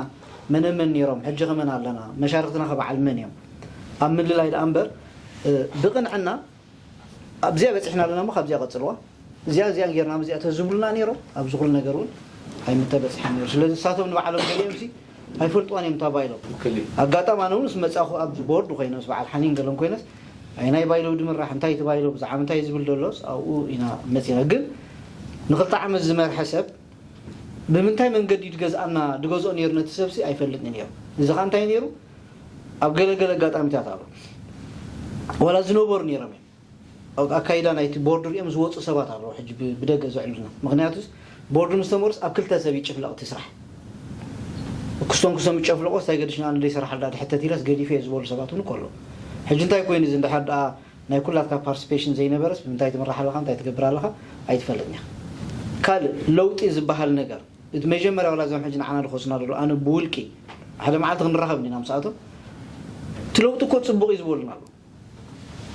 መነመን ነይሮም ሕጂ ከመን ኣለና መሻርክትና ከበዓል መን እዮም ኣብ ምልላይ ደኣ እምበር ብቕንዕና ኣብዚኣ በፂሕና ኣለና እሞ ካብዚኣ ቀፅልዋ እዚኣ እዚኣ ጌርና እዚኣ ተዝብሉና ነይሮም ኣብዚ ኩሉ ነገር እውን ኣይምተበፅሐን ነይሩ ስለዚ ንሳቶም ንባዕሎም ገሊኦም ሲ ኣይፈልጥዋን እዮም እታ ባይሎም ኣጋጣሚ ኣነ እውን ምስ መፃኹ ኣብ ቦርድ ኮይነ ምስ በዓል ሓኒን ገለን ኮይነስ ኣይ ናይ ባይለው ድምራሕ እንታይ እቲ ባይለው ብዛዕባ እንታይ ዝብል ዘሎስ ኣብኡ ኢና መፂና ግን ንክልተ ዓመት ዝመርሐ ሰብ ብምንታይ መንገዲ ድገዝኣና ድገዝኦ ነይሩ ነቲ ሰብሲ ኣይፈልጥን እዮም እዚ ከዓ እንታይ ነይሩ ኣብ ገለገለ ኣጋጣሚታት ኣሎ ዋላ ዝነበሩ ነይሮም እዮም ኣካይዳ ናይቲ ቦርድ ሪኦም ዝወፁ ሰባት ኣለዉ ሕጂ ብደገ ዘዕሉና ምክንያቱስ ቦርድ ምስ ተመርስ ኣብ ክልተ ሰብ ይጭፍለቕ እቲ ስራሕ ክስቶም ክስቶም ይጨፍለቆ ስታይ ገዲሽና ንደይ ሰራሕ ዳ ድሕተት ኢለስ ገዲፈ እየ ዝበሉ ሰባት እውን ከሎ ሕጂ እንታይ ኮይኑ እዚ እንድሕር ደኣ ናይ ኩላትካ ፓርቲስፔሽን ዘይነበረስ ብምንታይ ትምራሕ ኣለካ እንታይ ትገብር ኣለካ ኣይትፈልጥን ኢኻ ካልእ ለውጢ ዝበሃል ነገር እቲ መጀመርያ ዋላ እዞም ሕጂ ንዓና ዝኸሱና ዘሎ ኣነ ብውልቂ ሓደ መዓልቲ ክንራኸብ እንዲና ምስኣቶም እቲ ለውጢ እኮ ፅቡቕ እዩ ዝበሉና ኣሎ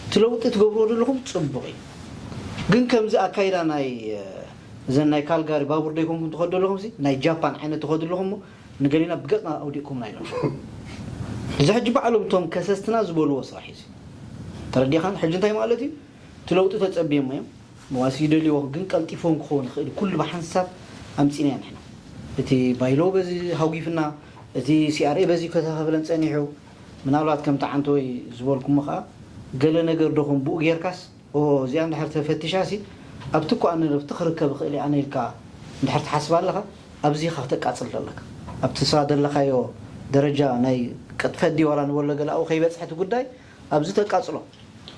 እቲ ለውጢ ትገብርዎ ዘለኹም ፅቡቕ እዩ ግን ከምዚ ኣካይዳ ናይ እዘን ናይ ካልጋሪ ባቡር ደይኮንኩም ትኸዱ ዘለኹም ናይ ጃፓን ዓይነት ትኸዱ ኣለኹም ንገሊና ብገፅና ኣውዲቕኩምና ኢሎም እዚ ሕጂ ባዕሎም እቶም ከሰስትና ዝበልዎ ስራሕ እዩ ተረዲኻን ሕጂ እንታይ ማለት እዩ እቲ ለውጢ ተፀቢዮም እዮም መዋሲ ይደልይዎ ግን ቀልጢፎም ክኸውን ይኽእል ኩሉ ብሓንሳብ ኣምፂና ንሕና እቲ ባይሎ በዚ ሃጒፍና እቲ ሲኣርኤ በዚ ከተኸፍለን ፀኒሑ ምናልባት ከምቲ ዓንተወይ ዝበልኩሞ ከዓ ገለ ነገር ዶ ከም ብኡ ጌርካስ እዚኣ እንድሕር ተፈቲሻ ሲ ኣብቲ እኮ ኣነ ኣብቲ ክርከብ ይኽእል ኣነ ኢልካ እንድሕር ትሓስብ ኣለኻ ኣብዚ ኢኻ ክተቃፅል ዘለካ። ኣብቲ ንስኻ ዘለኻዮ ደረጃ ናይ ቅጥፈት ድዩ ዋላ ንበሎ ገለ ኣብኡ ከይበፅሐ እቲ ጉዳይ ኣብዚ ተቃፅሎ።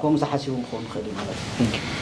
ከምኡ ዝሓሲቡ ክኸውን ይኽእል እዩ ማለት እዩ።